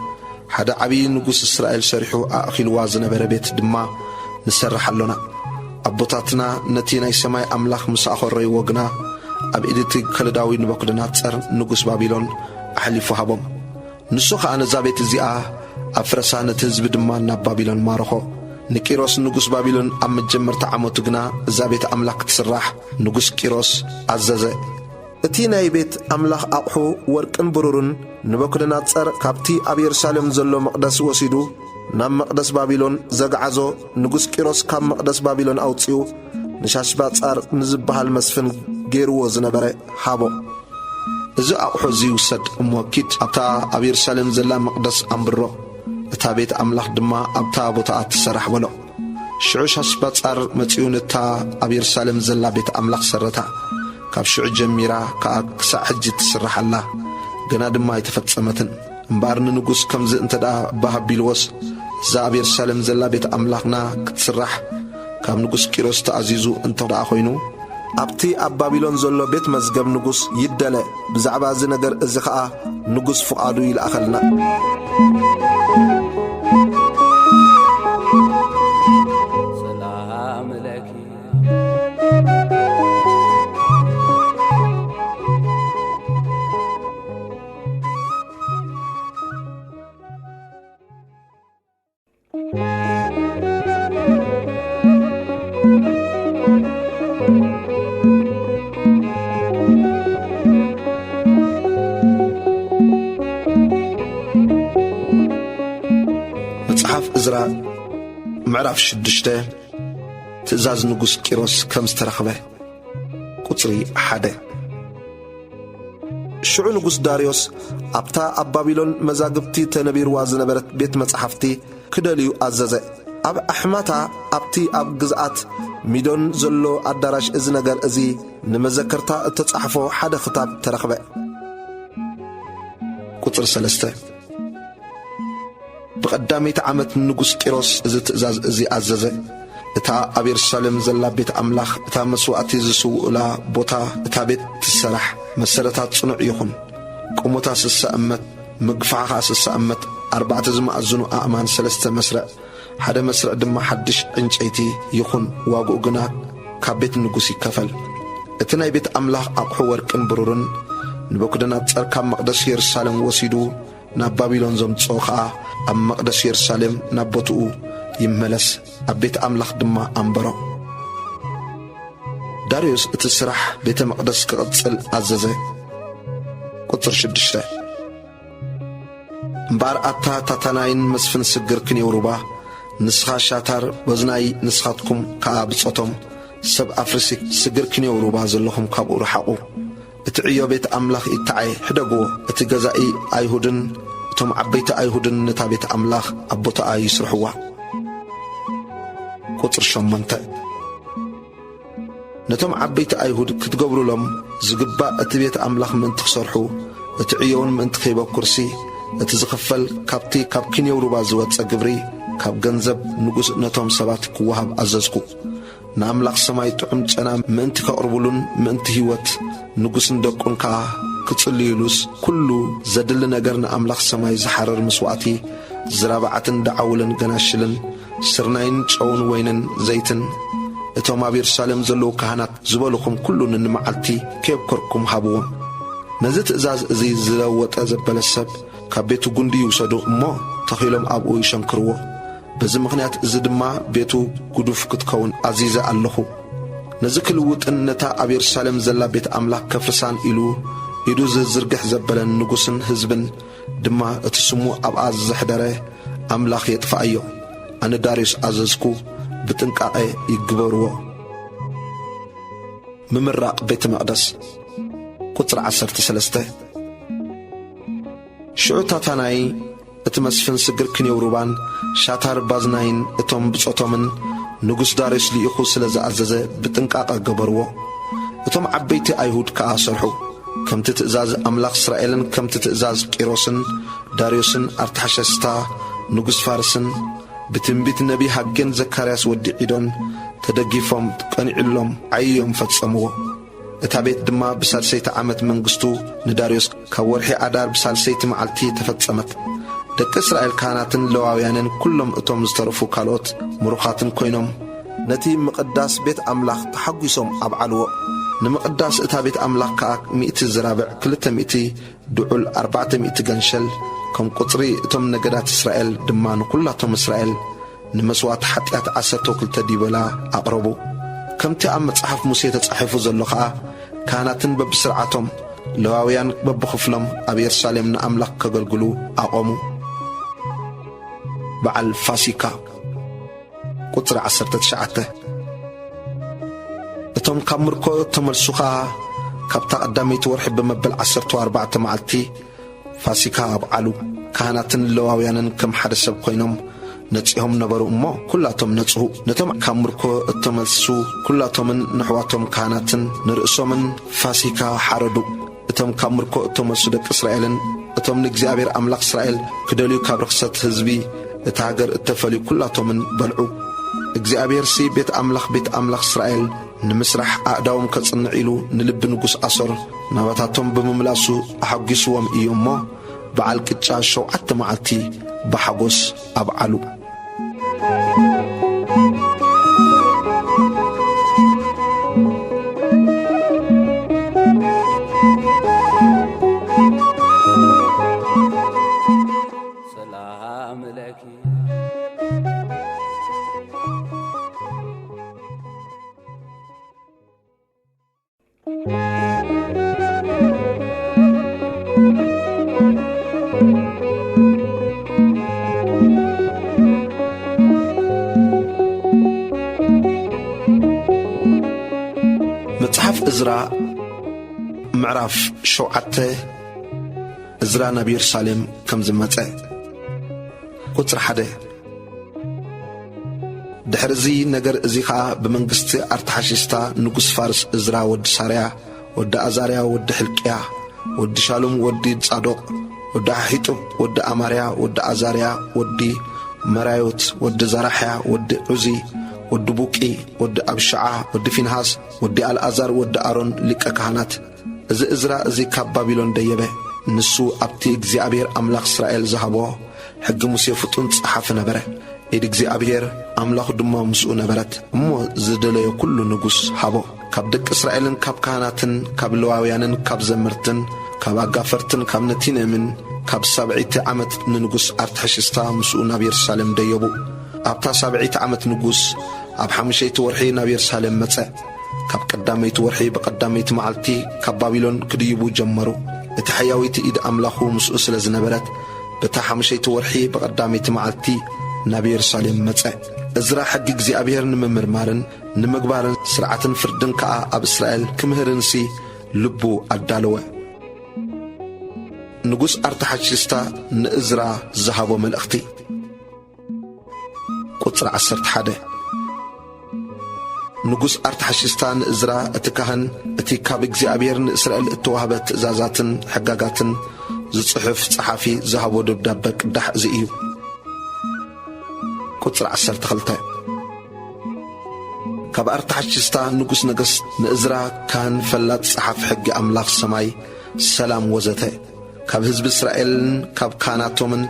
ሓደ ዓብዪ ንጉስ እስራኤል ሰሪሑ ኣእኺልዋ ዝነበረ ቤት ድማ ንሰርሕ ኣሎና። ኣቦታትና ነቲ ናይ ሰማይ ኣምላኽ ምስ ኣኸረይዎ ግና፣ ኣብ ኢድ እቲ ከለዳዊ ንቡከደነጸር ንጉስ ባቢሎን ኣሕሊፉ ሃቦም። ንሱ ኸኣ ነዛ ቤት እዚኣ ኣፍረሳ፣ ነቲ ህዝቢ ድማ ናብ ባቢሎን ማረኾ። ንቂሮስ ንጉስ ባቢሎን ኣብ መጀመርታ ዓመቱ ግና እዛ ቤት ኣምላኽ ክትስራሕ ንጉስ ቂሮስ ኣዘዘ። እቲ ናይ ቤት ኣምላኽ ኣቕሑ ወርቅን ብሩርን ንቡከደነጸር ካብቲ ኣብ የሩሳሌም ዘሎ መቕደስ ወሲዱ ናብ መቕደስ ባቢሎን ዘግዓዞ፣ ንጉስ ቂሮስ ካብ መቕደስ ባቢሎን ኣውጺኡ ንሻሽባጻር ንዝበሃል መስፍን ገይርዎ ዝነበረ ሃቦ። "እዚ ኣቕሑ እዚ ውሰድ እሞ ኪድ ኣብታ ኣብ የሩሳሌም ዘላ መቕደስ ኣንብሮ፣ እታ ቤት ኣምላኽ ድማ ኣብታ ቦታኣ ትሰራሕ" በሎ። ሽዑ ሻሽባጻር መጺኡ ነታ ኣብ የሩሳሌም ዘላ ቤት ኣምላኽ ሰረታ። ካብ ሽዑ ጀሚራ ከኣ ክሳዕ ሕጂ ትስራሕ ኣላ፣ ገና ድማ ኣይተፈጸመትን። እምበኣር ንንጉስ ከምዚ እንተ ደኣ ባህ ኣቢልዎስ፣ እዛ ኣብ የሩሳሌም ዘላ ቤት ኣምላኽና ክትስራሕ ካብ ንጉስ ቂሮስ ተኣዚዙ እንተ ደኣ ኾይኑ፣ ኣብቲ ኣብ ባቢሎን ዘሎ ቤት መዝገብ ንጉስ ይደለ። ብዛዕባ እዚ ነገር እዚ ኸኣ ንጉስ ፍቓዱ ይልኣኸልና። ሰላም ለኪ። ምዕራፍ ሽዱሽተ። ትእዛዝ ንጉስ ቂሮስ ከም ዝተረኽበ። ቁጽሪ ሓደ። ሽዑ ንጉስ ዳርዮስ ኣብታ ኣብ ባቢሎን መዛግብቲ ተነቢርዋ ዝነበረት ቤት መጻሕፍቲ ክደልዩ ኣዘዘ። ኣብ ኣሕማታ ኣብቲ ኣብ ግዝኣት ሚዶን ዘሎ ኣዳራሽ እዚ ነገር እዚ ንመዘከርታ እተጻሕፎ ሓደ ክታብ ተረኽበ። ቁጽሪ ሰለስተ። ብቐዳመይቲ ዓመት ንጉስ ቂሮስ እዚ ትእዛዝ እዚ ኣዘዘ። እታ ኣብ የሩሳሌም ዘላ ቤት ኣምላኽ፣ እታ መስዋእቲ ዝስውኡላ ቦታ፣ እታ ቤት ትሰራሕ፣ መሰረታ ጽኑዕ ይኹን። ቁመታ ስሳ እመት፣ ምግፋዓ ኸኣ ስሳ እመት፣ ኣርባዕተ ዝመኣዝኑ ኣእማን ሰለስተ መስርዕ፣ ሓደ መስርዕ ድማ ሓድሽ ዕንጨይቲ ይኹን፣ ዋግኡ ግና ካብ ቤት ንጉስ ይከፈል። እቲ ናይ ቤት ኣምላኽ ኣቕሑ ወርቅን ብሩርን ንበኩደነጻር ካብ መቕደስ የሩሳሌም ወሲዱ ናብ ባቢሎን ዘምጽኦ ኸኣ ኣብ መቕደስ የሩሳሌም ናብ ቦትኡ ይመለስ፣ ኣብ ቤት ኣምላኽ ድማ ኣንበሮ። ዳርዮስ እቲ ስራሕ ቤተ መቕደስ ክቕጽል ኣዘዘ። ቁጽሪ ሽዱሽተ። እምበኣር ኣታ ታታናይን መስፍን ስግር ክንየው ሩባ፣ ንስኻ ሻታር ቦዝናይ፣ ንስኻትኩም ከኣ ብጾቶም ሰብ ኣፍሪሲ ስግር ክንየው ሩባ ዘለኹም ካብኡ ርሓቑ። እቲ ዕዮ ቤት ኣምላኽ ይተዓየ፣ ሕደግዎ። እቲ ገዛኢ ኣይሁድን እቶም ዓበይቲ ኣይሁድን ነታ ቤት ኣምላኽ ኣብ ቦታኣ ይስርሕዋ። ቁጽሪ ሸሞንተ። ነቶም ዓበይቲ ኣይሁድ ክትገብሩሎም ዝግባእ፣ እቲ ቤት ኣምላኽ ምእንቲ ክሰርሑ፣ እቲ ዕዮውን ምእንቲ ከይበኩርሲ፣ እቲ ዝኽፈል ካብቲ ካብ ኪንዮው ሩባ ዝወጸ ግብሪ፣ ካብ ገንዘብ ንጉስ ነቶም ሰባት ክወሃብ ኣዘዝኩ። ንኣምላኽ ሰማይ ጥዑም ጨና ምእንቲ ከቕርቡሉን ምእንቲ ህይወት ንጉስን ደቁን ከኣ ክጽልዩሉስ፣ ኩሉ ዘድሊ ነገር ንኣምላኽ ሰማይ ዝሓርር መስዋእቲ፣ ዝራብዓትን ደዓውልን ገናሽልን፣ ስርናይን ጨውን ወይንን ዘይትን፣ እቶም ኣብ የሩሳሌም ዘለዉ ካህናት ዝበልኹም ኩሉ ንንመዓልቲ ከየብከርኩም ሃብዎም። ነዚ ትእዛዝ እዚ ዝለወጠ ዘበለ ሰብ ካብ ቤቱ ጉንዲ ይውሰዱ እሞ ተኺሎም ኣብኡ ይሸንክርዎ። በዚ ምኽንያት እዚ ድማ ቤቱ ጉዱፍ ክትከውን ኣዚዘ ኣለኹ። ነዚ ክልውጥን ነታ ኣብ የሩሳሌም ዘላ ቤት ኣምላኽ ከፍርሳን ኢሉ ኢዱ ዝዝርግሕ ዘበለን ንጉስን ህዝብን ድማ እቲ ስሙ ኣብኣ ዘሕደረ ኣምላኽ የጥፍኣዮ። ኣነ ዳርዮስ ኣዘዝኩ፣ ብጥንቃቐ ይግበርዎ። ምምራቕ ቤተ መቕደስ። ቁጽሪ ዓሰርተ ሰለስተ። ሽዑ ታታናይ እቲ መስፍን ስግር ክንየው ሩባን ሻታር ባዝናይን እቶም ብጾቶምን ንጉስ ዳርዮስ ልኢኹ ስለ ዝኣዘዘ ብጥንቃቐ ገበርዎ። እቶም ዓበይቲ ኣይሁድ ከኣ ሰርሑ፣ ከምቲ ትእዛዝ ኣምላኽ እስራኤልን ከምቲ ትእዛዝ ቂሮስን ዳርዮስን ኣርታሕሸስታ ንጉስ ፋርስን ብትንቢት ነቢ ሃጌን ዘካርያስ ወዲ ዒዶን ተደጊፎም ቀኒዑሎም ዓይዮም ፈጸምዎ። እታ ቤት ድማ ብሳልሰይቲ ዓመት መንግስቱ ንዳርዮስ ካብ ወርሒ ኣዳር ብሳልሰይቲ መዓልቲ ተፈጸመት። ደቂ እስራኤል ካህናትን ለዋውያንን ኩሎም እቶም ዝተረፉ ካልኦት ምሩኻትን ኮይኖም ነቲ ምቕዳስ ቤት ኣምላኽ ተሓጒሶም ኣብዓልዎ። ንምቕዳስ እታ ቤት ኣምላኽ ከኣ ሚእቲ ዝራብዕ ክልተ ሚእቲ ድዑል ኣርባዕተ ሚእቲ ገንሸል፣ ከም ቁጽሪ እቶም ነገዳት እስራኤል ድማ ንኹላቶም እስራኤል ንመስዋእቲ ሓጢኣት ዓሰርተ ክልተ ዲበላ ኣቕረቡ። ከምቲ ኣብ መጽሓፍ ሙሴ ተጻሒፉ ዘሎ ኸኣ፣ ካህናትን በብስርዓቶም፣ ለዋውያን በብኽፍሎም ኣብ የሩሳሌም ንኣምላኽ ከገልግሉ ኣቖሙ። በዓል ፋሲካ። ቁጽሪ ዓሰርተ ትሽዓተ። እቶም ካብ ምርኮ እተመልሱ ኸኣ፣ ካብታ ቀዳመይቲ ወርሒ ብመበል ዓሰርተ ኣርባዕተ መዓልቲ ፋሲካ ኣብዓሉ። ካህናትን ለዋውያንን ከም ሓደ ሰብ ኮይኖም ነጺሆም ነበሩ እሞ፣ ኩላቶም ነጽሁ። ነቶም ካብ ምርኮ እተመልሱ ኩላቶምን ነሕዋቶም ካህናትን ንርእሶምን ፋሲካ ሓረዱ። እቶም ካብ ምርኮ እተመልሱ ደቂ እስራኤልን እቶም ንእግዚኣብሔር ኣምላኽ እስራኤል ክደልዩ ካብ ርኽሰት ህዝቢ እታ ሃገር እተፈልዩ ኩላቶምን በልዑ። እግዚኣብሔርሲ ቤት ኣምላኽ፣ ቤት ኣምላኽ እስራኤል ንምስራሕ ኣእዳዎም ከጽንዕ ኢሉ ንልቢ ንጉስ ኣሶር ናባታቶም ብምምላሱ ኣሐጒስዎም እዩ እሞ፣ በዓል ቅጫ ሸውዓተ መዓልቲ ብሓጎስ ኣብዓሉ። ሰላም ለኪ። መጽሓፍ እዝራ ምዕራፍ ሸውዓተ። እዝራ ናብ የሩሳሌም ከም ዝመጸ። ቁጽሪ ሓደ። ድሕሪ እዚ ነገር እዚ ኸኣ ብመንግስቲ ኣርተሓሽስታ ንጉስ ፋርስ እዝራ ወዲ ሳርያ ወዲ ኣዛርያ ወዲ ሕልቅያ ወዲ ሻሉም ወዲ ጻዶቕ ወዲ ኣሒጡብ ወዲ ኣማርያ ወዲ ኣዛርያ ወዲ መራዮት ወዲ ዘራሕያ ወዲ ዑዚ ወዲ ቡቂ ወዲ ኣብሽዓ ወዲ ፊንሃስ ወዲ ኣልኣዛር ወዲ ኣሮን ሊቀ ካህናት። እዚ እዝራ እዚ ካብ ባቢሎን ደየበ። ንሱ ኣብቲ እግዚኣብሔር ኣምላኽ እስራኤል ዝሃቦ ሕጊ ሙሴ ፍጡን ጸሓፊ ነበረ። ኢድ እግዚኣብሔር ኣምላኹ ድማ ምስኡ ነበረት። እሞ ዝደለዮ ኩሉ ንጉስ ሃቦ። ካብ ደቂ እስራኤልን ካብ ካህናትን ካብ ለዋውያንን ካብ ዘመርትን ካብ ኣጋፈርትን ካብ ነቲንምን ካብ ሳብዒቲ ዓመት ንንጉስ ኣርተሕሽስታ ምስኡ ናብ የሩሳሌም ደየቡ። ኣብታ ሳብዒቲ ዓመት ንጉስ ኣብ ሓሙሸይቲ ወርሒ ናብ የሩሳሌም መጸ። ካብ ቀዳመይቲ ወርሒ ብቐዳመይቲ መዓልቲ ካብ ባቢሎን ክድይቡ ጀመሩ። እቲ ሓያዊቲ ኢድ ኣምላኹ ምስኡ ስለ ዝነበረት፣ በታ ሓሙሸይቲ ወርሒ ብቐዳመይቲ መዓልቲ ናብ የሩሳሌም መጸ። እዝራ ሕጊ እግዚኣብሔር ንምምርማርን ንምግባርን ስርዓትን ፍርድን ከኣ ኣብ እስራኤል ክምህርንሲ ልቡ ኣዳለወ። ንጉስ ኣርተሓሽስታ ንእዝራ ዝሃቦ መልእኽቲ። ቁጽሪ ዓሰርተ ሓደ። ንጉስ ኣርተሓሽስታ ንእዝራ እቲ ካህን፣ እቲ ካብ እግዚኣብሔር ንእስራኤል እተዋህበ ትእዛዛትን ሕጋጋትን ዝጽሕፍ ጸሓፊ ዝሃቦ ደብዳበ ቅዳሕ እዚ እዩ። ቁጽሪ ዓሰርተ ክልተ። ካብ ኣርተሓሽስታ ንጉስ ነገስት ንእዝራ ካህን ፈላጥ ጸሓፍ ሕጊ ኣምላኽ ሰማይ ሰላም ወዘተ ካብ ህዝቢ እስራኤልን ካብ ካህናቶምን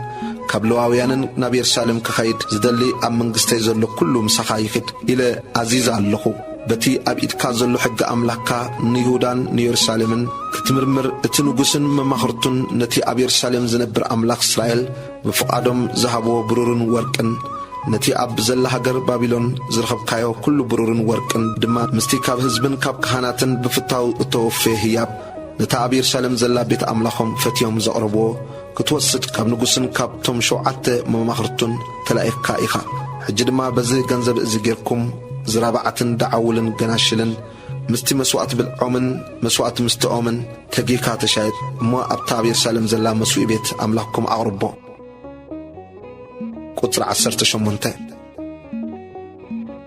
ካብ ለዋውያንን ናብ የሩሳሌም ክኸይድ ዝደሊ ኣብ መንግስተይ ዘሎ ኩሉ ምሳኻ ይኽድ ኢለ ኣዚዘ ኣለኹ። በቲ ኣብ ኢድካ ዘሎ ሕጊ ኣምላኽካ ንይሁዳን ንየሩሳሌምን ክትምርምር እቲ ንጉስን መማኽርቱን ነቲ ኣብ የሩሳሌም ዝነብር ኣምላኽ እስራኤል ብፍቓዶም ዝሃብዎ ብሩርን ወርቅን ነቲ ኣብ ዘላ ሃገር ባቢሎን ዝረኸብካዮ ኩሉ ብሩርን ወርቅን ድማ ምስቲ ካብ ህዝብን ካብ ካህናትን ብፍታው እተወፍየ ህያብ ነታ ኣብ የሩሳሌም ዘላ ቤት ኣምላኾም ፈትዮም ዘቕረብዎ ክትወስድ ካብ ንጉስን ካብቶም ሸውዓተ መማኽርቱን ተላኢኽካ ኢኻ። ሕጂ ድማ በዚ ገንዘብ እዚ ጌርኩም ዝራባዓትን ደዓውልን ገናሽልን ምስቲ መስዋእቲ ብልዖምን መስዋእቲ ምስተኦምን ተጊካ ተሻየጥ እሞ ኣብታ ኣብ የሩሳሌም ዘላ መስዊእ ቤት ኣምላኽኩም ኣቕርቦ። ቁጽሪ ዓሰርተ ሸሞንተ።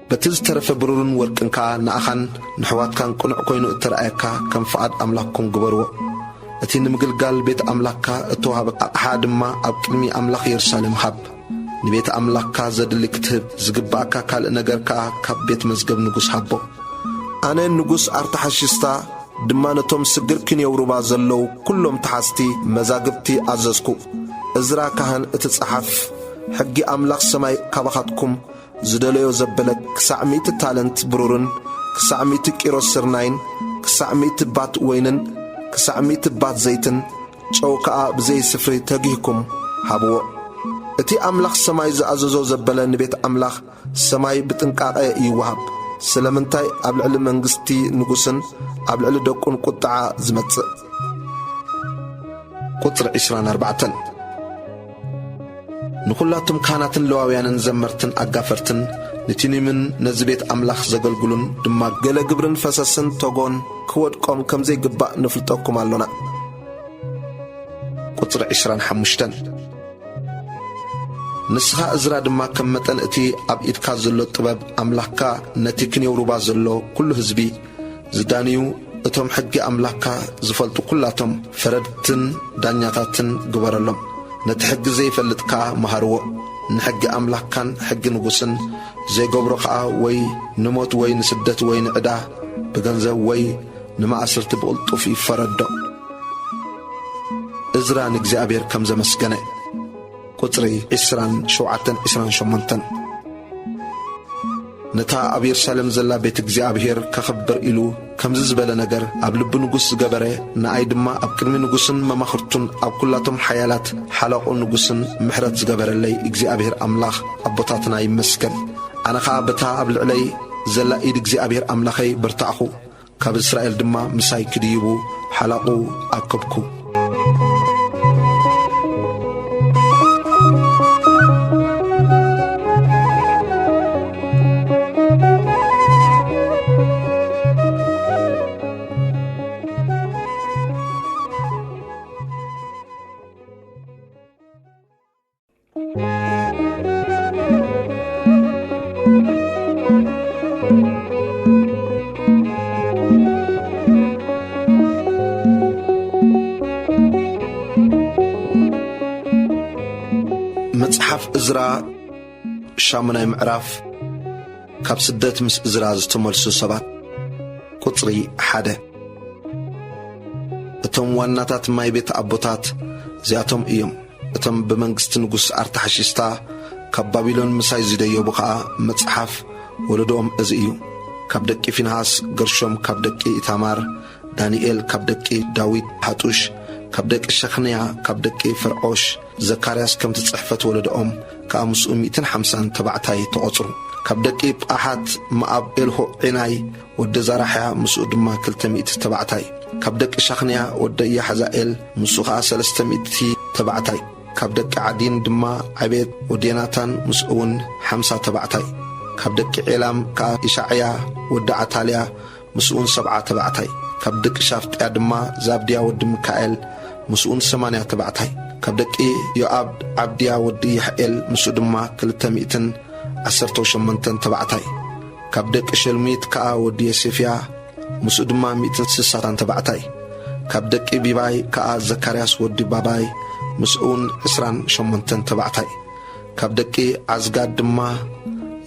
በቲ ዝተረፈ ብሩርን ወርቅን ከኣ ንኣኻን ንሕዋትካን ቅኑዕ ኮይኑ እተረኣየካ ከም ፍቓድ ኣምላኽኩም ግበርዎ። እቲ ንምግልጋል ቤት ኣምላኽካ እተዋህበ ኣቕሓ ድማ ኣብ ቅድሚ ኣምላኽ የሩሳሌም ሃብ። ንቤት ኣምላኽካ ዘድሊ ክትህብ ዝግብኣካ ካልእ ነገር ከኣ ካብ ቤት መዝገብ ንጉስ ሃቦ። ኣነ ንጉስ ኣርተሓሽስታ ድማ ነቶም ስግር ክንየው ሩባ ዘለዉ ኩሎም ተሓዝቲ መዛግብቲ ኣዘዝኩ። እዝራ ካህን እቲ ጸሓፍ ሕጊ ኣምላኽ ሰማይ ካባኻትኩም ዝደለዮ ዘበለ ክሳዕ ሚእቲ ታለንት ብሩርን ክሳዕ ሚእቲ ቂሮስ ስርናይን ክሳዕ ሚእቲ ባት ወይንን ክሳዕ ሚእቲ ባት ዘይትን ጨው ከኣ ብዘይ ስፍሪ ተጊህኩም ሃብዎ። እቲ ኣምላኽ ሰማይ ዝኣዘዞ ዘበለ ንቤት ኣምላኽ ሰማይ ብጥንቃቐ ይወሃብ። ስለምንታይ ኣብ ልዕሊ መንግስቲ ንጉስን ኣብ ልዕሊ ደቁን ቁጥዓ ዝመጽእ? ቁጽሪ ዕስራን ኣርባዕተን። ንኹላቶም ካህናትን ለዋውያንን ዘመርትን ኣጋፈርትን ንቲኒምን ነዚ ቤት ኣምላኽ ዘገልግሉን ድማ ገለ ግብርን ፈሰስን ተጎን ክወድቆም ከም ዘይግባእ ንፍልጠኩም ኣሎና። ቁጽሪ ዕስራን ሓሙሽተን። ንስኻ እዝራ ድማ ከም መጠን እቲ ኣብ ኢድካ ዘሎ ጥበብ ኣምላኽካ ነቲ ክንየው ሩባ ዘሎ ኩሉ ህዝቢ ዝዳንዩ እቶም ሕጊ ኣምላኽካ ዝፈልጡ ኩላቶም ፈረድትን ዳኛታትን ግበረሎም። ነቲ ሕጊ ዘይፈልጥ ከኣ መሃርዎ። ንሕጊ ኣምላኽካን ሕጊ ንጉስን ዘይገብሮ ኸኣ ወይ ንሞት ወይ ንስደት ወይ ንዕዳ ብገንዘብ ወይ ንማእስርቲ ብቕልጡፍ ይፈረዶ። እዝራ ንእግዚኣብሔር ከም ዘመስገነ። ቁጽሪ ዕስራን ሸውዓተን ዕስራን ሸሞንተን። ነታ ኣብ የሩሳሌም ዘላ ቤት እግዚኣብሔር ከኽብር ኢሉ ከምዚ ዝበለ ነገር ኣብ ልቢ ንጉስ ዝገበረ፣ ንኣይ ድማ ኣብ ቅድሚ ንጉስን መማኽርቱን ኣብ ኩላቶም ሓያላት ሓላቑ ንጉስን ምሕረት ዝገበረለይ እግዚኣብሔር ኣምላኽ ኣቦታትና ይመስገን። ኣነ ኸኣ በታ ኣብ ልዕለይ ዘላ ኢድ እግዚኣብሔር ኣምላኸይ በርታዕኹ። ካብ እስራኤል ድማ ምሳይ ክድይቡ ሓላቑ ኣከብኩ። እዝራ ሻሙናይ ምዕራፍ። ካብ ስደት ምስ እዝራ ዝተመልሱ ሰባት። ቁጽሪ ሓደ። እቶም ዋናታት ማይ ቤት ኣቦታት እዚኣቶም እዮም። እቶም ብመንግስቲ ንጉስ ኣርታሕሽስታ ካብ ባቢሎን ምሳይ ዝደየቡ ኸኣ መጽሓፍ ወለዶኦም እዚ እዩ። ካብ ደቂ ፊንሃስ ገርሾም፣ ካብ ደቂ ኢታማር ዳንኤል፣ ካብ ደቂ ዳዊት ሓጡሽ፣ ካብ ደቂ ሸኽንያ፣ ካብ ደቂ ፈርዖሽ ዘካርያስ፣ ከምቲ ጽሕፈት ወለዶኦም ከኣ ምስኡ ሚእትን ሓምሳን ተባዕታይ ተቖጽሩ። ካብ ደቂ ጳሓት መኣብ ኤልሆ ዒናይ ወዲ ዛራሕያ፣ ምስኡ ድማ ክልተ ሚእቲ ተባዕታይ። ካብ ደቂ ሻኽንያ ወዲ ያሕዛኤል፣ ምስኡ ኸኣ ሰለስተ ሚእቲ ተባዕታይ። ካብ ደቂ ዓዲን ድማ ዕቤድ ወዲ ዮናታን፣ ምስኡ እውን ሓምሳ ተባዕታይ። ካብ ደቂ ዔላም ከኣ ይሻዕያ ወዲ ዓታልያ፣ ምስኡን ሰብዓ ተባዕታይ። ካብ ደቂ ሻፍጥያ ድማ ዛብድያ ወዲ ሚካኤል፣ ምስኡን ሰማንያ ተባዕታይ። ካብ ደቂ ዮኣብ ዓብድያ ወዲ ይሕኤል፣ ምስኡ ድማ ክልተ ሚእትን ዓሰርተው ሸሞንተን ተባዕታይ። ካብ ደቂ ሸልሚት ከኣ ወዲ ዮሴፍያ፣ ምስኡ ድማ ሚእትን ስሳን ተባዕታይ። ካብ ደቂ ቢባይ ከኣ ዘካርያስ ወዲ ባባይ፣ ምስኡን ዕስራን ሸሞንተን ተባዕታይ። ካብ ደቂ ዓዝጋድ ድማ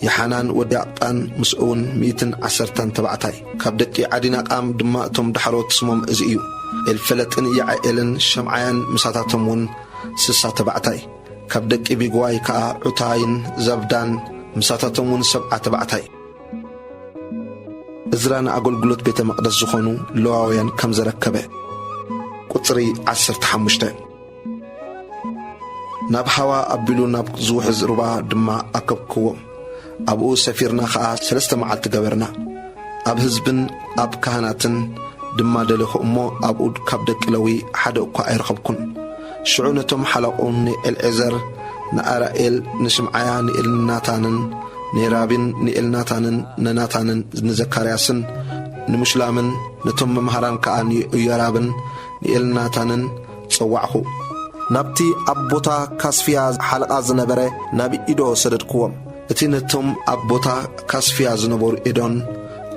የሓናን ወዲ ኣቕጣን፣ ምስኡን ሚእትን ዓሰርተን ተባዕታይ። ካብ ደቂ ዓዲናቃም ድማ እቶም ዳሕሮት ስሞም እዚ እዩ፣ ኤልፈለጥን ያዕኤልን ሸምዓያን ምሳታቶም እውን ስሳ ተባዕታይ። ካብ ደቂ ቢግዋይ ከኣ ዑታይን ዘብዳን ምሳታቶም እውን ሰብዓ ተባዕታይ። እዝራ ንኣገልግሎት ቤተ መቕደስ ዝኾኑ ሌዋውያን ከም ዘረከበ። ቁጽሪ ዓሰርተ ሓሙሽተ። ናብ ሃዋ ኣቢሉ ናብ ዝውሕዝ ሩባ ድማ ኣከብክዎም። ኣብኡ ሰፊርና ኸኣ ሰለስተ መዓልቲ ገበርና። ኣብ ህዝብን ኣብ ካህናትን ድማ ደለኹ እሞ፣ ኣብኡ ካብ ደቂ ለዊ ሓደ እኳ ኣይረኸብኩን። ሽዑ ነቶም ሓለቑ ንኤልዔዘር፣ ንኣራኤል፣ ንሽምዓያ፣ ንኤልናታንን ንራቢን፣ ንኤልናታንን ንናታንን ንዘካርያስን ንሙሽላምን፣ ነቶም መምሃራን ከኣ ንኢዮራብን ንኤልናታንን ጸዋዕኹ። ናብቲ ኣብ ቦታ ካስፍያ ሓለቓ ዝነበረ ናብ ኢዶ ሰደድክዎም። እቲ ነቶም ኣብ ቦታ ካስፍያ ዝነበሩ ኤዶን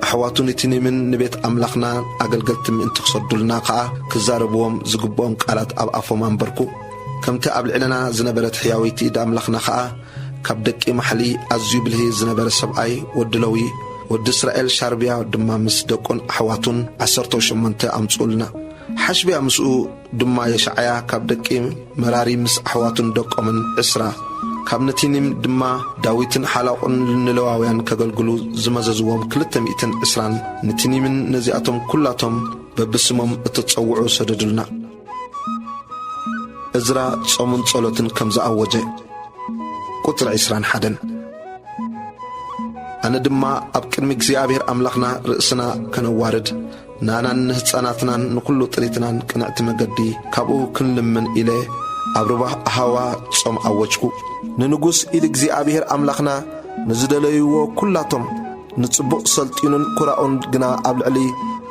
ኣሕዋቱ ንቲኒምን ንቤት ኣምላኽና ኣገልገልቲ ምእንቲ ክሰዱልና ከኣ ክዛረብዎም ዝግብኦም ቃላት ኣብ ኣፎም ኣንበርኩ። ከምቲ ኣብ ልዕለና ዝነበረት ሕያወይቲ ኢድ ኣምላኽና ከኣ ካብ ደቂ ማሕሊ ኣዝዩ ብልሂ ዝነበረ ሰብኣይ ወዲ ለዊ፣ ወዲ እስራኤል ሻርብያ ድማ ምስ ደቁን ኣሕዋቱን ዓሰርተው ሸሞንተ ኣምጽኡልና። ሓሽብያ ምስኡ ድማ የሻዕያ ካብ ደቂ መራሪ ምስ ኣሕዋቱን ደቆምን ዕስራ፣ ካብ ነቲኒም ድማ ዳዊትን ሓላቑን ንሌዋውያን ከገልግሉ ዝመዘዝዎም ክልተ ሚእትን ዕስራን ንቲኒምን ነዚኣቶም ኩላቶም በብስሞም እተጸውዑ ሰደዱልና። እዝራ ጾምን ጸሎትን ከም ዝኣወጀ። ቁጽሪ ዕስራን ሓደን። ኣነ ድማ ኣብ ቅድሚ እግዚኣብሔር ኣምላኽና ርእስና ከነዋርድ፣ ናናን ንህፃናትናን ንኹሉ ጥሪትናን ቅንዕቲ መገዲ ካብኡ ክንልምን ኢለ ኣብ ሩባ ኣሃዋ ጾም ኣወጅኩ። ንንጉስ ኢድ እግዚኣብሔር ኣምላኽና ንዝደለይዎ ኩላቶም፣ ንጽቡቕ ሰልጢኑን ኩራኡን ግና ኣብ ልዕሊ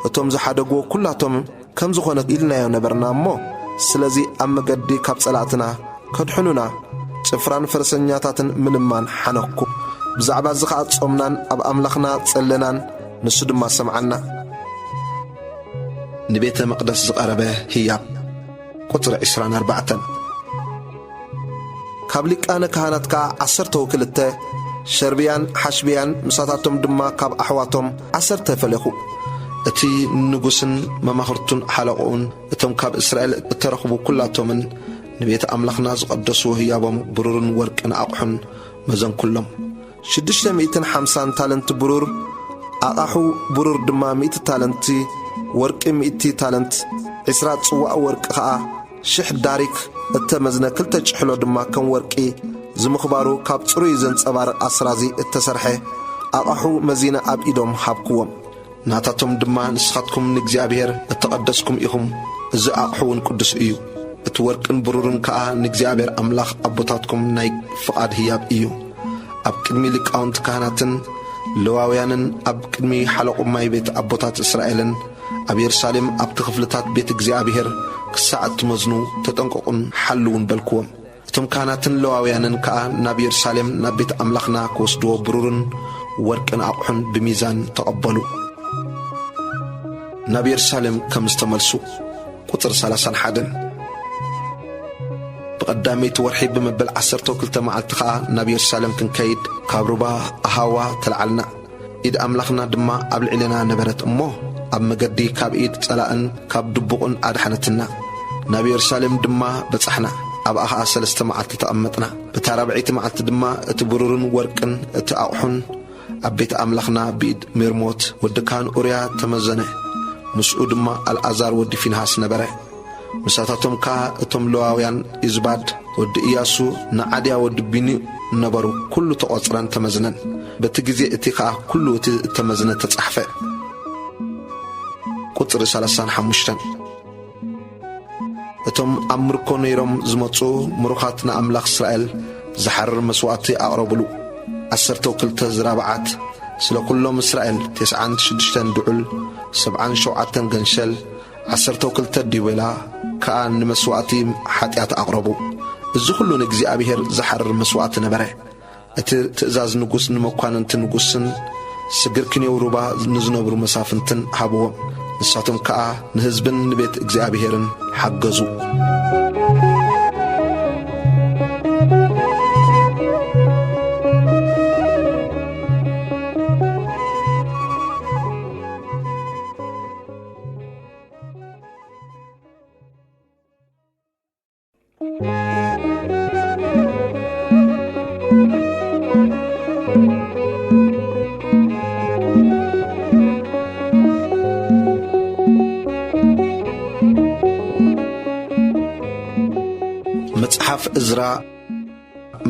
እቶም ዝሓደግዎ ኩላቶም ከም ዝኾነ ኢልናዮ ነበርና እሞ፣ ስለዚ ኣብ መገዲ ካብ ጸላእትና ከድሕኑና፣ ጭፍራን ፈረሰኛታትን ምልማን ሓነኩ። ብዛዕባ እዚ ኸኣ ጾምናን ኣብ ኣምላኽና ጸለናን፣ ንሱ ድማ ሰምዓና። ንቤተ መቕደስ ዝቐረበ ህያብ። ቁጽሪ ዕስራን ኣርባዕተን። ካብ ሊቃነ ካህናት ከኣ ዓሰርተው ክልተ፣ ሸርብያን ሓሽብያን ምሳታቶም ድማ ካብ ኣሕዋቶም ዓሰርተ ፈለኹ። እቲ ንጉስን መማኽርቱን ሓለቆኡን እቶም ካብ እስራኤል እተረኽቡ ኩላቶምን ንቤት ኣምላኽና ዝቐደሱ ህያቦም ብሩርን ወርቅን ኣቕሑን መዘንኩሎም። ሽዱሽተ ሚእትን ሓምሳን ታለንት ብሩር፣ ኣቓሑ ብሩር ድማ ሚእቲ ታለንቲ፣ ወርቂ ሚእቲ ታለንት፣ ዕስራ ጽዋእ ወርቂ ኸኣ፣ ሽሕ ዳሪክ እተመዝነ ክልተ ጭሕሎ ድማ ከም ወርቂ ዝምኽባሩ ካብ ጽሩይ ዘንጸባርቕ ኣስራዚ እተሰርሐ ኣቓሑ መዚነ ኣብ ኢዶም ሃብክዎም። ናታቶም ድማ፣ ንስኻትኩም ንእግዚኣብሔር እተቐደስኩም ኢኹም፣ እዚ ኣቕሑ እውን ቅዱስ እዩ። እቲ ወርቅን ብሩርን ከኣ ንእግዚኣብሔር ኣምላኽ ኣቦታትኩም ናይ ፍቓድ ህያብ እዩ። ኣብ ቅድሚ ሊቃውንቲ ካህናትን ሌዋውያንን፣ ኣብ ቅድሚ ሓለቑ ማይ ቤት ኣቦታት እስራኤልን፣ ኣብ የሩሳሌም ኣብቲ ክፍልታት ቤት እግዚኣብሔር ክሳዕ እትመዝኑ ተጠንቀቑን ሓልዉን በልክዎም። እቶም ካህናትን ሌዋውያንን ከኣ ናብ የሩሳሌም ናብ ቤት ኣምላኽና ክወስድዎ ብሩርን ወርቅን ኣቑሑን ብሚዛን ተቐበሉ። ናብ የሩሳሌም ከም ዝተመልሱ። ቁጽሪ ሰላሳን ሓደን። ቀዳመይቲ ወርሒ ብመበል ዓሰርተው ክልተ መዓልቲ ኸኣ ናብ የሩሳሌም ክንከይድ ካብ ሩባ ኣሃዋ ተለዓልና። ኢድ ኣምላኽና ድማ ኣብ ልዕሌና ነበረት እሞ፣ ኣብ መገዲ ካብ ኢድ ጸላእን ካብ ድቡቕን ኣድሓነትና። ናብ የሩሳሌም ድማ በጻሕና። ኣብኣ ኸኣ ሰለስተ መዓልቲ ተቐመጥና። በታ ራብዐይቲ መዓልቲ ድማ እቲ ብሩርን ወርቅን እቲ ኣቕሑን ኣብ ቤት ኣምላኽና ብኢድ ሜርሞት ወዲ ካህን ኡርያ ተመዘነ። ምስኡ ድማ ኣልኣዛር ወዲ ፊንሃስ ነበረ። ምሳታቶም ከኣ እቶም ሌዋውያን ኢዝባድ ወዲ ኢያሱ፣ ንዓድያ ወዲ ቢኒ ነበሩ። ኩሉ ተቖጽረን ተመዝነን። በቲ ግዜ እቲ ከኣ ኩሉ እቲ እተመዝነ ተጻሕፈ። ቁጽሪ ሰላሳን ሓሙሽተን። እቶም ኣብ ምርኮ ነይሮም ዝመጹ ምሩኻት ንኣምላኽ እስራኤል ዝሓርር መስዋእቲ ኣቕረቡሉ። ዓሰርተው ክልተ ዝራብዓት፣ ስለ ኩሎም እስራኤል፣ ተስዓን ሽዱሽተን ድዑል፣ ሰብዓን ሸውዓተን ገንሸል፣ ዓሰርተው ክልተ ዲቤላ ከኣ ንመስዋእቲ ሓጢኣት ኣቕረቡ። እዚ ኹሉ ንእግዚኣብሔር ዝሓርር መስዋእቲ ነበረ። እቲ ትእዛዝ ንጉስ ንመኳንንቲ ንጉስን ስግር ክንየው ሩባ ንዝነብሩ መሳፍንትን ሃብዎም። ንሳቶም ከኣ ንህዝብን ንቤት እግዚኣብሔርን ሓገዙ። መጽሓፍ እዝራ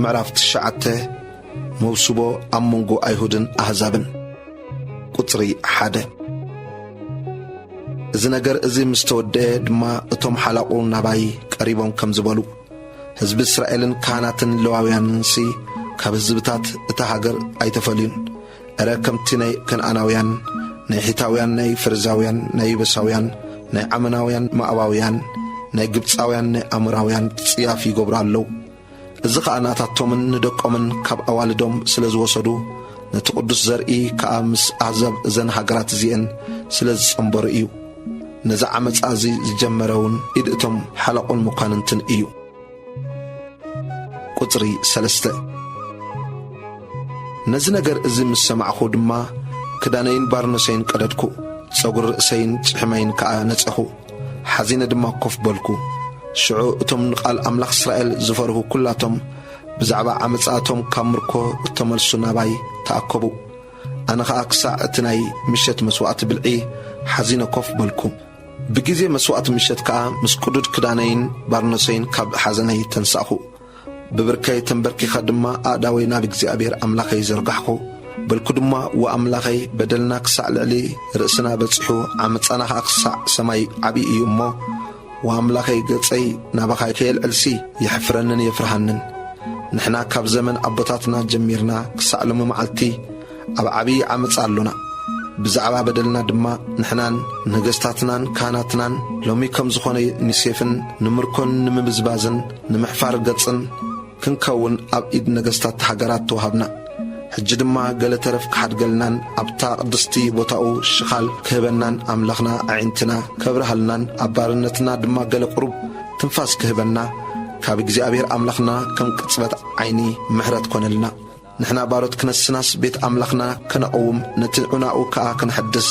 ምዕራፍ ትሽዓተ። መውስቦ ኣብ መንጎ ኣይሁድን ኣህዛብን። ቁጽሪ ሓደ። እዚ ነገር እዚ ምስ ተወደአ ድማ እቶም ሓላቑ ናባይ ቀሪቦም ከምዚ በሉ፣ ህዝቢ እስራኤልን ካህናትን ሌዋውያንንሲ ካብ ህዝብታት እታ ሃገር ኣይተፈልዩን። እረ ከምቲ ናይ ከነኣናውያን፣ ናይ ሒታውያን፣ ናይ ፈሪዛውያን፣ ናይ የበሳውያን፣ ናይ ዓመናውያን፣ ሞኣባውያን፣ ናይ ግብጻውያን፣ ናይ ኣሞራውያን ጽያፍ ይገብሩ ኣለዉ። እዚ ኸኣ ናታቶምን ንደቆምን ካብ ኣዋልዶም ስለ ዝወሰዱ፣ ነቲ ቅዱስ ዘርኢ ከኣ ምስ ኣህዛብ እዘን ሃገራት እዚኤን ስለ ዝጸንበሩ እዩ። ነዚ ዓመጻ እዚ ዝጀመረ እውን ኢድ እቶም ሓለቑን መኳንንትን እዩ። ቁጽሪ ሰለስተ። ነዚ ነገር እዚ ምስ ሰማዕኹ ድማ፣ ክዳነይን ባርኖሰይን ቀደድኩ፣ ጸጉሪ ርእሰይን ጭሕመይን ከኣ ነጼኹ። ሓዚነ ድማ ኮፍ በልኩ። ሽዑ እቶም ንቓል ኣምላኽ እስራኤል ዝፈርሁ ኲላቶም፣ ብዛዕባ ዓመጻ እቶም ካብ ምርኮ እተመልሱ ናባይ ተኣከቡ። ኣነ ኸኣ ክሳዕ እቲ ናይ ምሸት መስዋእቲ ብልዒ ሓዚነ ኮፍ በልኩ። ብግዜ መስዋእቲ ምሸት ከኣ ምስ ቅዱድ ክዳነይን ባርኖሰይን ካብ ሓዘነይ ተንሳእኹ። ብብርከይ ተንበርኪኸ ድማ ኣእዳወይ ናብ እግዚኣብሔር ኣምላኸይ ዘርጋሕኩ። በልኩ ድማ፣ ወኣምላኸይ፣ በደልና ክሳዕ ልዕሊ ርእስና በጺሑ፣ ዓመጻና ኸኣ ክሳዕ ሰማይ ዓቢ እዩ እሞ፣ ወኣምላኸይ፣ ገጸይ ናባኻ ከየልዕልሲ የሕፍረንን የፍርሃንን። ንሕና ካብ ዘመን ኣቦታትና ጀሚርና ክሳዕ ሎሚ መዓልቲ ኣብ ዓብዪ ዓመጻ ኣሎና። ብዛዕባ በደልና ድማ ንሕናን ነገስታትናን ካህናትናን ሎሚ ከም ዝኾነ ንሴፍን ንምርኮን ንምብዝባዝን ንምሕፋር ገጽን ክንከውን ኣብ ኢድ ነገስታት ሃገራት ተዋሃብና። ሕጂ ድማ ገለ ተረፍ ክሓድገልናን ኣብታ ቅድስቲ ቦታኡ ሽኻል ክህበናን ኣምላኽና ኣዒንትና ከብርሃልናን ኣብ ባርነትና ድማ ገለ ቁሩብ ትንፋስ ክህበና ካብ እግዚኣብሔር ኣምላኽና ከም ቅጽበት ዓይኒ ምሕረት ኮነልና። ንሕና ባሮት ክነስናስ ቤት ኣምላኽና ከነቐውም፣ ነቲ ዑናኡ ከኣ ከነሐድስ፣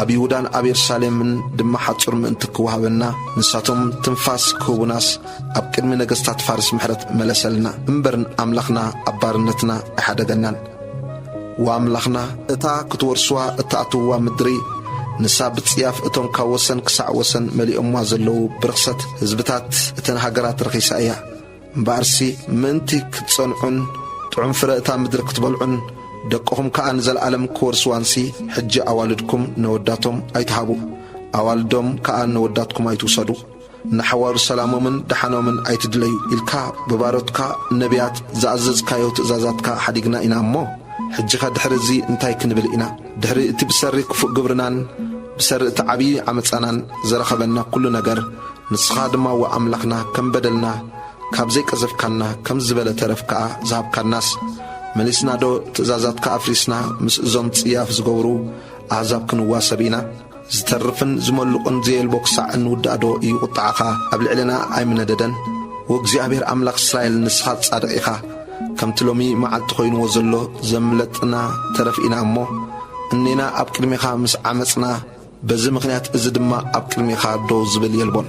ኣብ ይሁዳን ኣብ የሩሳሌምን ድማ ሓጹር ምእንቲ ክወሃበና፣ ንሳቶም ትንፋስ ክህቡናስ፣ ኣብ ቅድሚ ነገስታት ፋርስ ምሕረት መለሰልና። እምበር ኣምላኽና ኣብ ባርነትና ኣይሓደገናን። ወኣምላኽና፣ እታ ክትወርሱዋ እትኣትውዋ ምድሪ፣ ንሳ ብጽያፍ እቶም ካብ ወሰን ክሳዕ ወሰን መሊኦምዋ ዘለዉ ብርኽሰት ህዝብታት እተን ሃገራት ረኺሳ እያ። እምበኣርሲ፣ ምእንቲ ክትጸንዑን ጥዑም ፍረ እታ ምድሪ ክትበልዑን፣ ደቅኹም ከኣ ንዘለኣለም ክወርስዋንሲ፣ ሕጂ ኣዋልድኩም ነወዳቶም ኣይትሃቡ፣ ኣዋልዶም ከኣ ነወዳትኩም ኣይትውሰዱ። ንሓዋሩ ሰላሞምን ደሓኖምን ኣይትድለዩ ኢልካ ብባሮትካ ነቢያት ዝኣዘዝካዮ ትእዛዛትካ ሓዲግና ኢና እሞ፣ ሕጂኸ ድሕሪ እዚ እንታይ ክንብል ኢና? ድሕሪ እቲ ብሰሪ ክፉእ ግብርናን ብሰሪ እቲ ዓብዪ ዓመጻናን ዝረኸበና ኩሉ ነገር፣ ንስኻ ድማ ወኣምላኽና ከም በደልና ካብ ዘይቀዘፍካና፣ ከም ዝበለ ተረፍ ከኣ ዝሃብካናስ፣ መሊስናዶ ትእዛዛትካ ኣፍሪስና ምስ እዞም ጽያፍ ዝገብሩ ኣህዛብ ክንዋሰብ ኢና? ዝተርፍን ዝመልቕን ዘየልቦ ክሳዕ እንውዳእዶ እዩ ቁጥዓኻ ኣብ ልዕሌና ኣይምነደደን? ወእግዚኣብሔር ኣምላኽ እስራኤል፣ ንስኻ ጻድቕ ኢኻ። ከምቲ ሎሚ መዓልቲ ኾይንዎ ዘሎ ዘምለጥና ተረፍ ኢና እሞ፣ እኔና ኣብ ቅድሜኻ ምስ ዓመጽና፣ በዚ ምኽንያት እዚ ድማ ኣብ ቅድሜኻ ደው ዝብል የልቦን።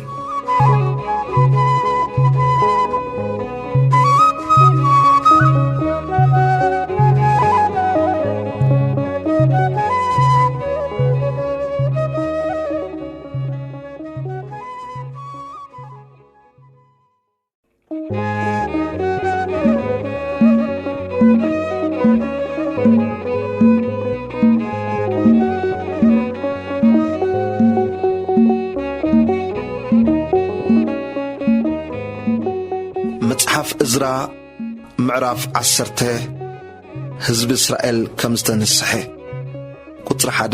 መጽሓፍ እዝራ ምዕራፍ ዓሰርተ። ህዝቢ እስራኤል ከም ዝተነስሐ። ቁጽሪ ሓደ።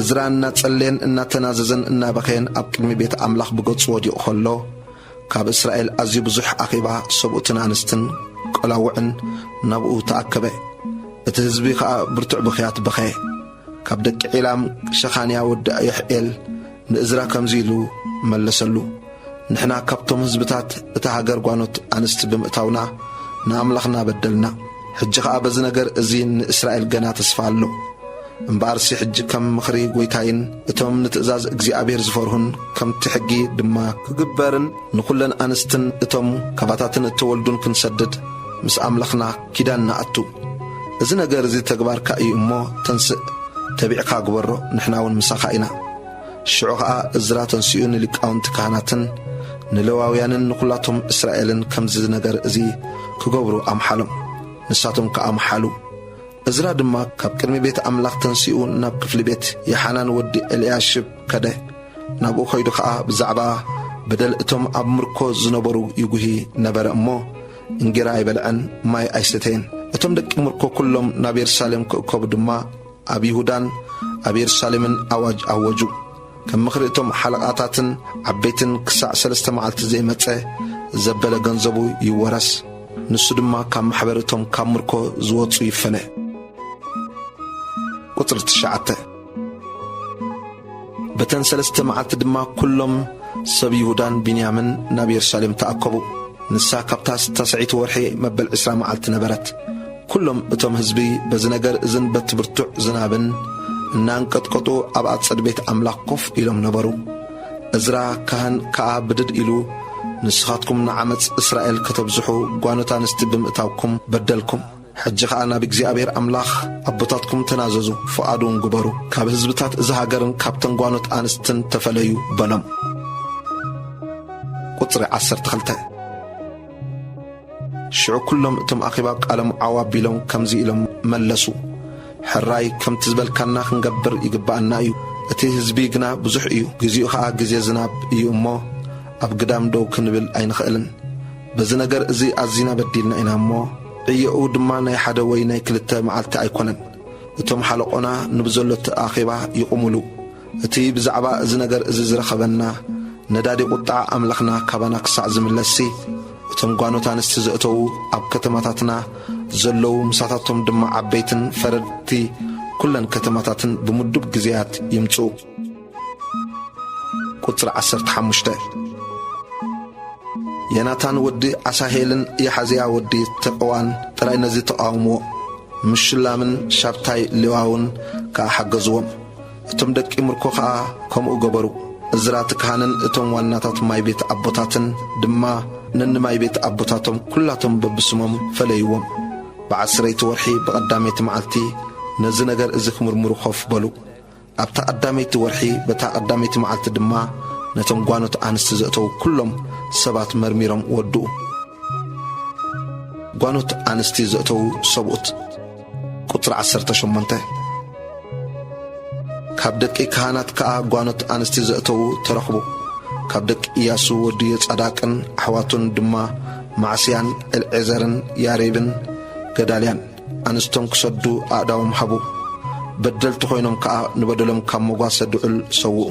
እዝራ እናጸለየን እናተናዘዘን እናበኸየን ኣብ ቅድሚ ቤት ኣምላኽ ብገጹ ወዲቑ ኸሎ፣ ካብ እስራኤል ኣዝዩ ብዙሕ ኣኼባ ሰብኡትን ኣንስትን ቆላውዕን ናብኡ ተኣከበ። እቲ ህዝቢ ኸኣ ብርቱዕ ብኽያት በኸየ። ካብ ደቂ ዒላም ሸኻንያ ወዲ የሕኤል ንእዝራ ከምዚ ኢሉ መለሰሉ። ንሕና ካብቶም ህዝብታት እታ ሃገር ጓኖት ኣንስቲ ብምእታውና ንኣምላኽና በደልና። ሕጂ ኸኣ በዚ ነገር እዚ ንእስራኤል ገና ተስፋ ኣሎ። እምበኣርሲ ሕጂ ከም ምኽሪ ጐይታይን እቶም ንትእዛዝ እግዚኣብሔር ዝፈርሁን ከምቲ ሕጊ ድማ ክግበርን ንኹለን ኣንስትን እቶም ካባታትን እተወልዱን ክንሰድድ ምስ ኣምላኽና ኪዳን ንኣቱ። እዚ ነገር እዚ ተግባርካ እዩ እሞ ተንስእ፣ ተቢዕካ ግበሮ፣ ንሕና እውን ምሳኻ ኢና። ሽዑ ኸኣ እዝራ ተንሲኡ ንሊቃውንቲ ካህናትን ንሌዋውያንን ንኹላቶም እስራኤልን ከምዚ ነገር እዚ ክገብሩ ኣምሓሎም። ንሳቶም ከኣ መሓሉ። እዝራ ድማ ካብ ቅድሚ ቤት ኣምላኽ ተንሲኡ ናብ ክፍሊ ቤት የሓናን ወዲ ኤልያሽብ ከደ። ናብኡ ኸይዱ ኸኣ ብዛዕባ በደል እቶም ኣብ ምርኮ ዝነበሩ ይጉሂ ነበረ እሞ፣ እንጌራ ኣይበልዐን፣ ማይ ኣይሰተየን። እቶም ደቂ ምርኮ ኵሎም ናብ የሩሳሌም ክእከቡ ድማ ኣብ ይሁዳን ኣብ የሩሳሌምን ኣዋጅ ኣወጁ። ከም ምኽሪ እቶም ሓለቓታትን ዓበይትን ክሳዕ ሰለስተ መዓልቲ ዘይመጸ ዘበለ ገንዘቡ ይወረስ። ንሱ ድማ ካብ ማሕበር እቶም ካብ ምርኮ ዝወጹ ይፈለ። ቁጽሪ ትሽዓተ። በተን ሰለስተ መዓልቲ ድማ ኩሎም ሰብ ይሁዳን ቢንያምን ናብ የሩሳሌም ተኣከቡ። ንሳ ካብታ ተስዐይቲ ወርሒ መበል ዕስራ መዓልቲ ነበረት። ኩሎም እቶም ህዝቢ በዚ ነገር እዝን በቲ ብርቱዕ ዝናብን እናንቀጥቀጡ ኣብ ኣጸድ ቤት ኣምላኽ ኮፍ ኢሎም ነበሩ። እዝራ ካህን ከኣ ብድድ ኢሉ፣ ንስኻትኩም ንዓመጽ እስራኤል ከተብዝሑ ጓኖት ኣንስቲ ብምእታውኩም በደልኩም። ሕጂ ኸኣ ናብ እግዚኣብሔር ኣምላኽ ኣቦታትኩም ተናዘዙ፣ ፍቓዱ እውን ግበሩ። ካብ ህዝብታት እዛ ሃገርን ካብተን ጓኖት ኣንስትን ተፈለዩ በሎም። ቁጽሪ ዓሰርተ ክልተ። ሽዑ ኩሎም እቶም ኣኼባ ቃሎም ዓው ኣቢሎም ከምዚ ኢሎም መለሱ፣ ሕራይ ከምቲ ዝበልካና ክንገብር ይግብኣና እዩ። እቲ ህዝቢ ግና ብዙሕ እዩ፣ ግዚኡ ኸኣ ግዜ ዝናብ እዩ እሞ ኣብ ግዳም ደው ክንብል ኣይንኽእልን። በዚ ነገር እዚ ኣዚና በዲልና ኢና እሞ፣ ዕዮኡ ድማ ናይ ሓደ ወይ ናይ ክልተ መዓልቲ ኣይኮነን። እቶም ሓለቆና ንብዘሎት ኣኼባ ይቑሙሉ። እቲ ብዛዕባ እዚ ነገር እዚ ዝረኸበና ነዳዲ ቁጥዓ ኣምላኽና ካባና ክሳዕ ዝምለስሲ፣ እቶም ጓኖት ኣንስቲ ዘእተዉ ኣብ ከተማታትና ዘለዉ፣ ምሳታቶም ድማ ዓበይትን ፈረድቲ ኩለን ከተማታትን ብምዱብ ግዜያት ይምጽኡ። ቁጽሪ ዓሰርተ ሓሙሽተ። የናታን ወዲ ዓሳሄልን የሓዝያ ወዲ ተቀዋን ጥራይ ነዚ ተቓወምዎ። ምሽላምን ሻብታይ ሌዋውን ከኣ ሓገዝዎም። እቶም ደቂ ምርኮ ኸኣ ከምኡ ገበሩ። እዝራ እቲ ካህንን እቶም ዋናታት ማይ ቤት ኣቦታትን ድማ ነንማይ ቤት ኣቦታቶም ኩላቶም በብስሞም ፈለይዎም። ብዓስረይቲ ወርሒ ብቐዳመይቲ መዓልቲ ነዚ ነገር እዚ ክምርምሩ ኮፍ በሉ። ኣብታ ቀዳመይቲ ወርሒ በታ ቀዳመይቲ መዓልቲ ድማ ነቶም ጓኖት ኣንስቲ ዘእተዉ ኩሎም ሰባት መርሚሮም ወድኡ። ጓኖት ኣንስቲ ዘእተዉ ሰብኡት። ቁጽሪ ዓሰርተ ሸሞንተ። ካብ ደቂ ካህናት ከኣ ጓኖት ኣንስቲ ዘእተዉ ተረኽቡ። ካብ ደቂ ኢያሱ ወዲ ዮጻዳቅን ኣሕዋቱን ድማ ማዕስያን ኤልዔዘርን ያሪብን ገዳልያን ኣንስቶም ክሰዱ ኣእዳዎም ሃቡ። በደልቲ ኮይኖም ከኣ ንበደሎም ካብ መጓሰ ድዑል ሰውኡ።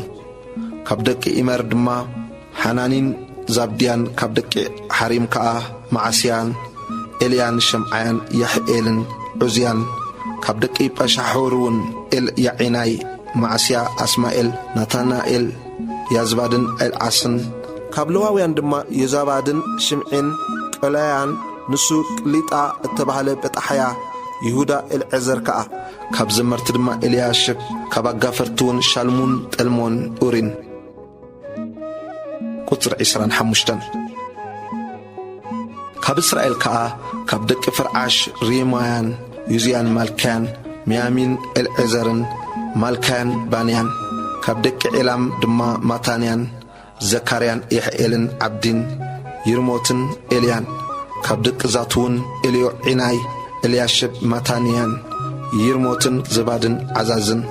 ካብ ደቂ ኢመር ድማ ሓናኒን ዛብድያን፣ ካብ ደቂ ሓሪም ከኣ መዓስያን፣ ኤልያን፣ ሸምዓያን፣ ያሕኤልን ዑዝያን፣ ካብ ደቂ ጳሻሑር እውን ኤልያዒናይ፣ መዓስያ፣ ኣስማኤል፣ ናታናኤል፣ ያዝባድን ኤልዓስን፣ ካብ ለዋውያን ድማ ዮዛባድን ሽምዒን ቆላያን፣ ንሱ ቅሊጣ እተባህለ በጣሕያ፣ ይሁዳ ኤልዔዘር ከኣ። ካብ ዘመርቲ ድማ ኤልያሽብ፣ ካብ ኣጋፈርቲ እውን ሻልሙን፣ ጠልሞን፣ ኡሪን። ቁጽሪ ዕስራን ሓሙሽተን። ካብ እስራኤል ከኣ፣ ካብ ደቂ ፍርዓሽ ሪማያን፣ ዩዝያን፣ ማልካያን፣ ሚያሚን፣ ኤልዔዘርን፣ ማልካያን፣ ባንያን፣ ካብ ደቂ ዔላም ድማ ማታንያን፣ ዘካርያን፣ የሕኤልን፣ ዓብዲን፣ ይርሞትን፣ ኤልያን፣ ካብ ደቂ ዛትውን፣ ኤልዮ ዒናይ፣ ኤልያሽብ፣ ማታንያን፣ ይርሞትን፣ ዘባድን፣ ዓዛዝን፣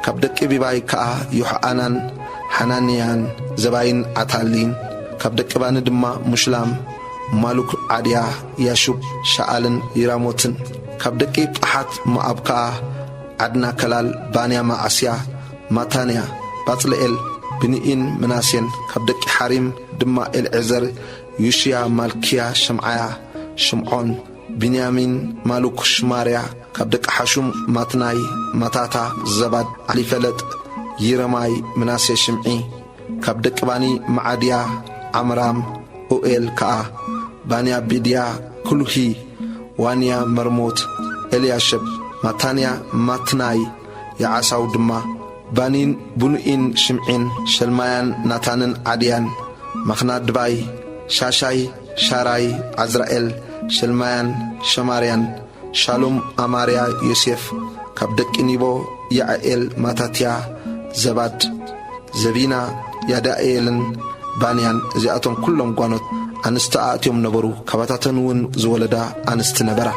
ካብ ደቂ ቢባይ ከኣ፣ ዮሕኣናን፣ ሓናንያን፣ ዘባይን፣ ዓታሊን፣ ካብ ደቂ ባኒ ድማ፣ ሙሽላም፣ ማሉክ፣ ዓድያ፣ ያሹብ፣ ሸኣልን፣ ይራሞትን፣ ካብ ደቂ ጳሓት ሞኣብ ከኣ፣ ዓድና ከላል፣ ባንያ፣ መዓስያ፣ ማታንያ፣ ባጽልኤል፣ ብንኢን፣ ምናሴን፣ ካብ ደቂ ሓሪም ድማ፣ ኤልዔዘር፣ ዩሽያ፣ ማልክያ፣ ሸምዓያ፣ ሽምዖን፣ ቢንያሚን፣ ማሉክ፣ ሽማርያ፣ ካብ ደቂ ሓሹም፣ ማትናይ፣ ማታታ፣ ዘባድ፣ ዓሊፈለጥ፣ ይረማይ፣ ምናሴ፣ ሽምዒ፣ ካብ ደቂ ባኒ፣ መዓድያ፣ ዓምራም፣ ኡኤል ከኣ፣ ባንያ፣ ቢድያ፣ ክሉሂ፣ ዋንያ፣ መርሞት፣ ኤልያሸብ፣ ማታንያ፣ ማትናይ፣ የዓሳው ድማ፣ ባኒን፣ ብኑኢን፣ ሽምዒን፣ ሸልማያን፣ ናታንን፣ ዓድያን፣ ማኽናድባይ፣ ሻሻይ፣ ሻራይ፣ ዓዝራኤል፣ ሸልማያን፣ ሸማርያን፣ ሻሉም፣ ኣማርያ፣ ዮሴፍ፣ ካብ ደቂ ኒቦ፣ ያዕኤል፣ ማታትያ፣ ዘባድ፣ ዘቢና፣ ያዳኤልን ባንያን፣ እዚኣቶም ኩሎም ጓኖት ኣንስቲ ኣእትዮም ነበሩ፣ ካባታተን እውን ዝወለዳ ኣንስቲ ነበራ።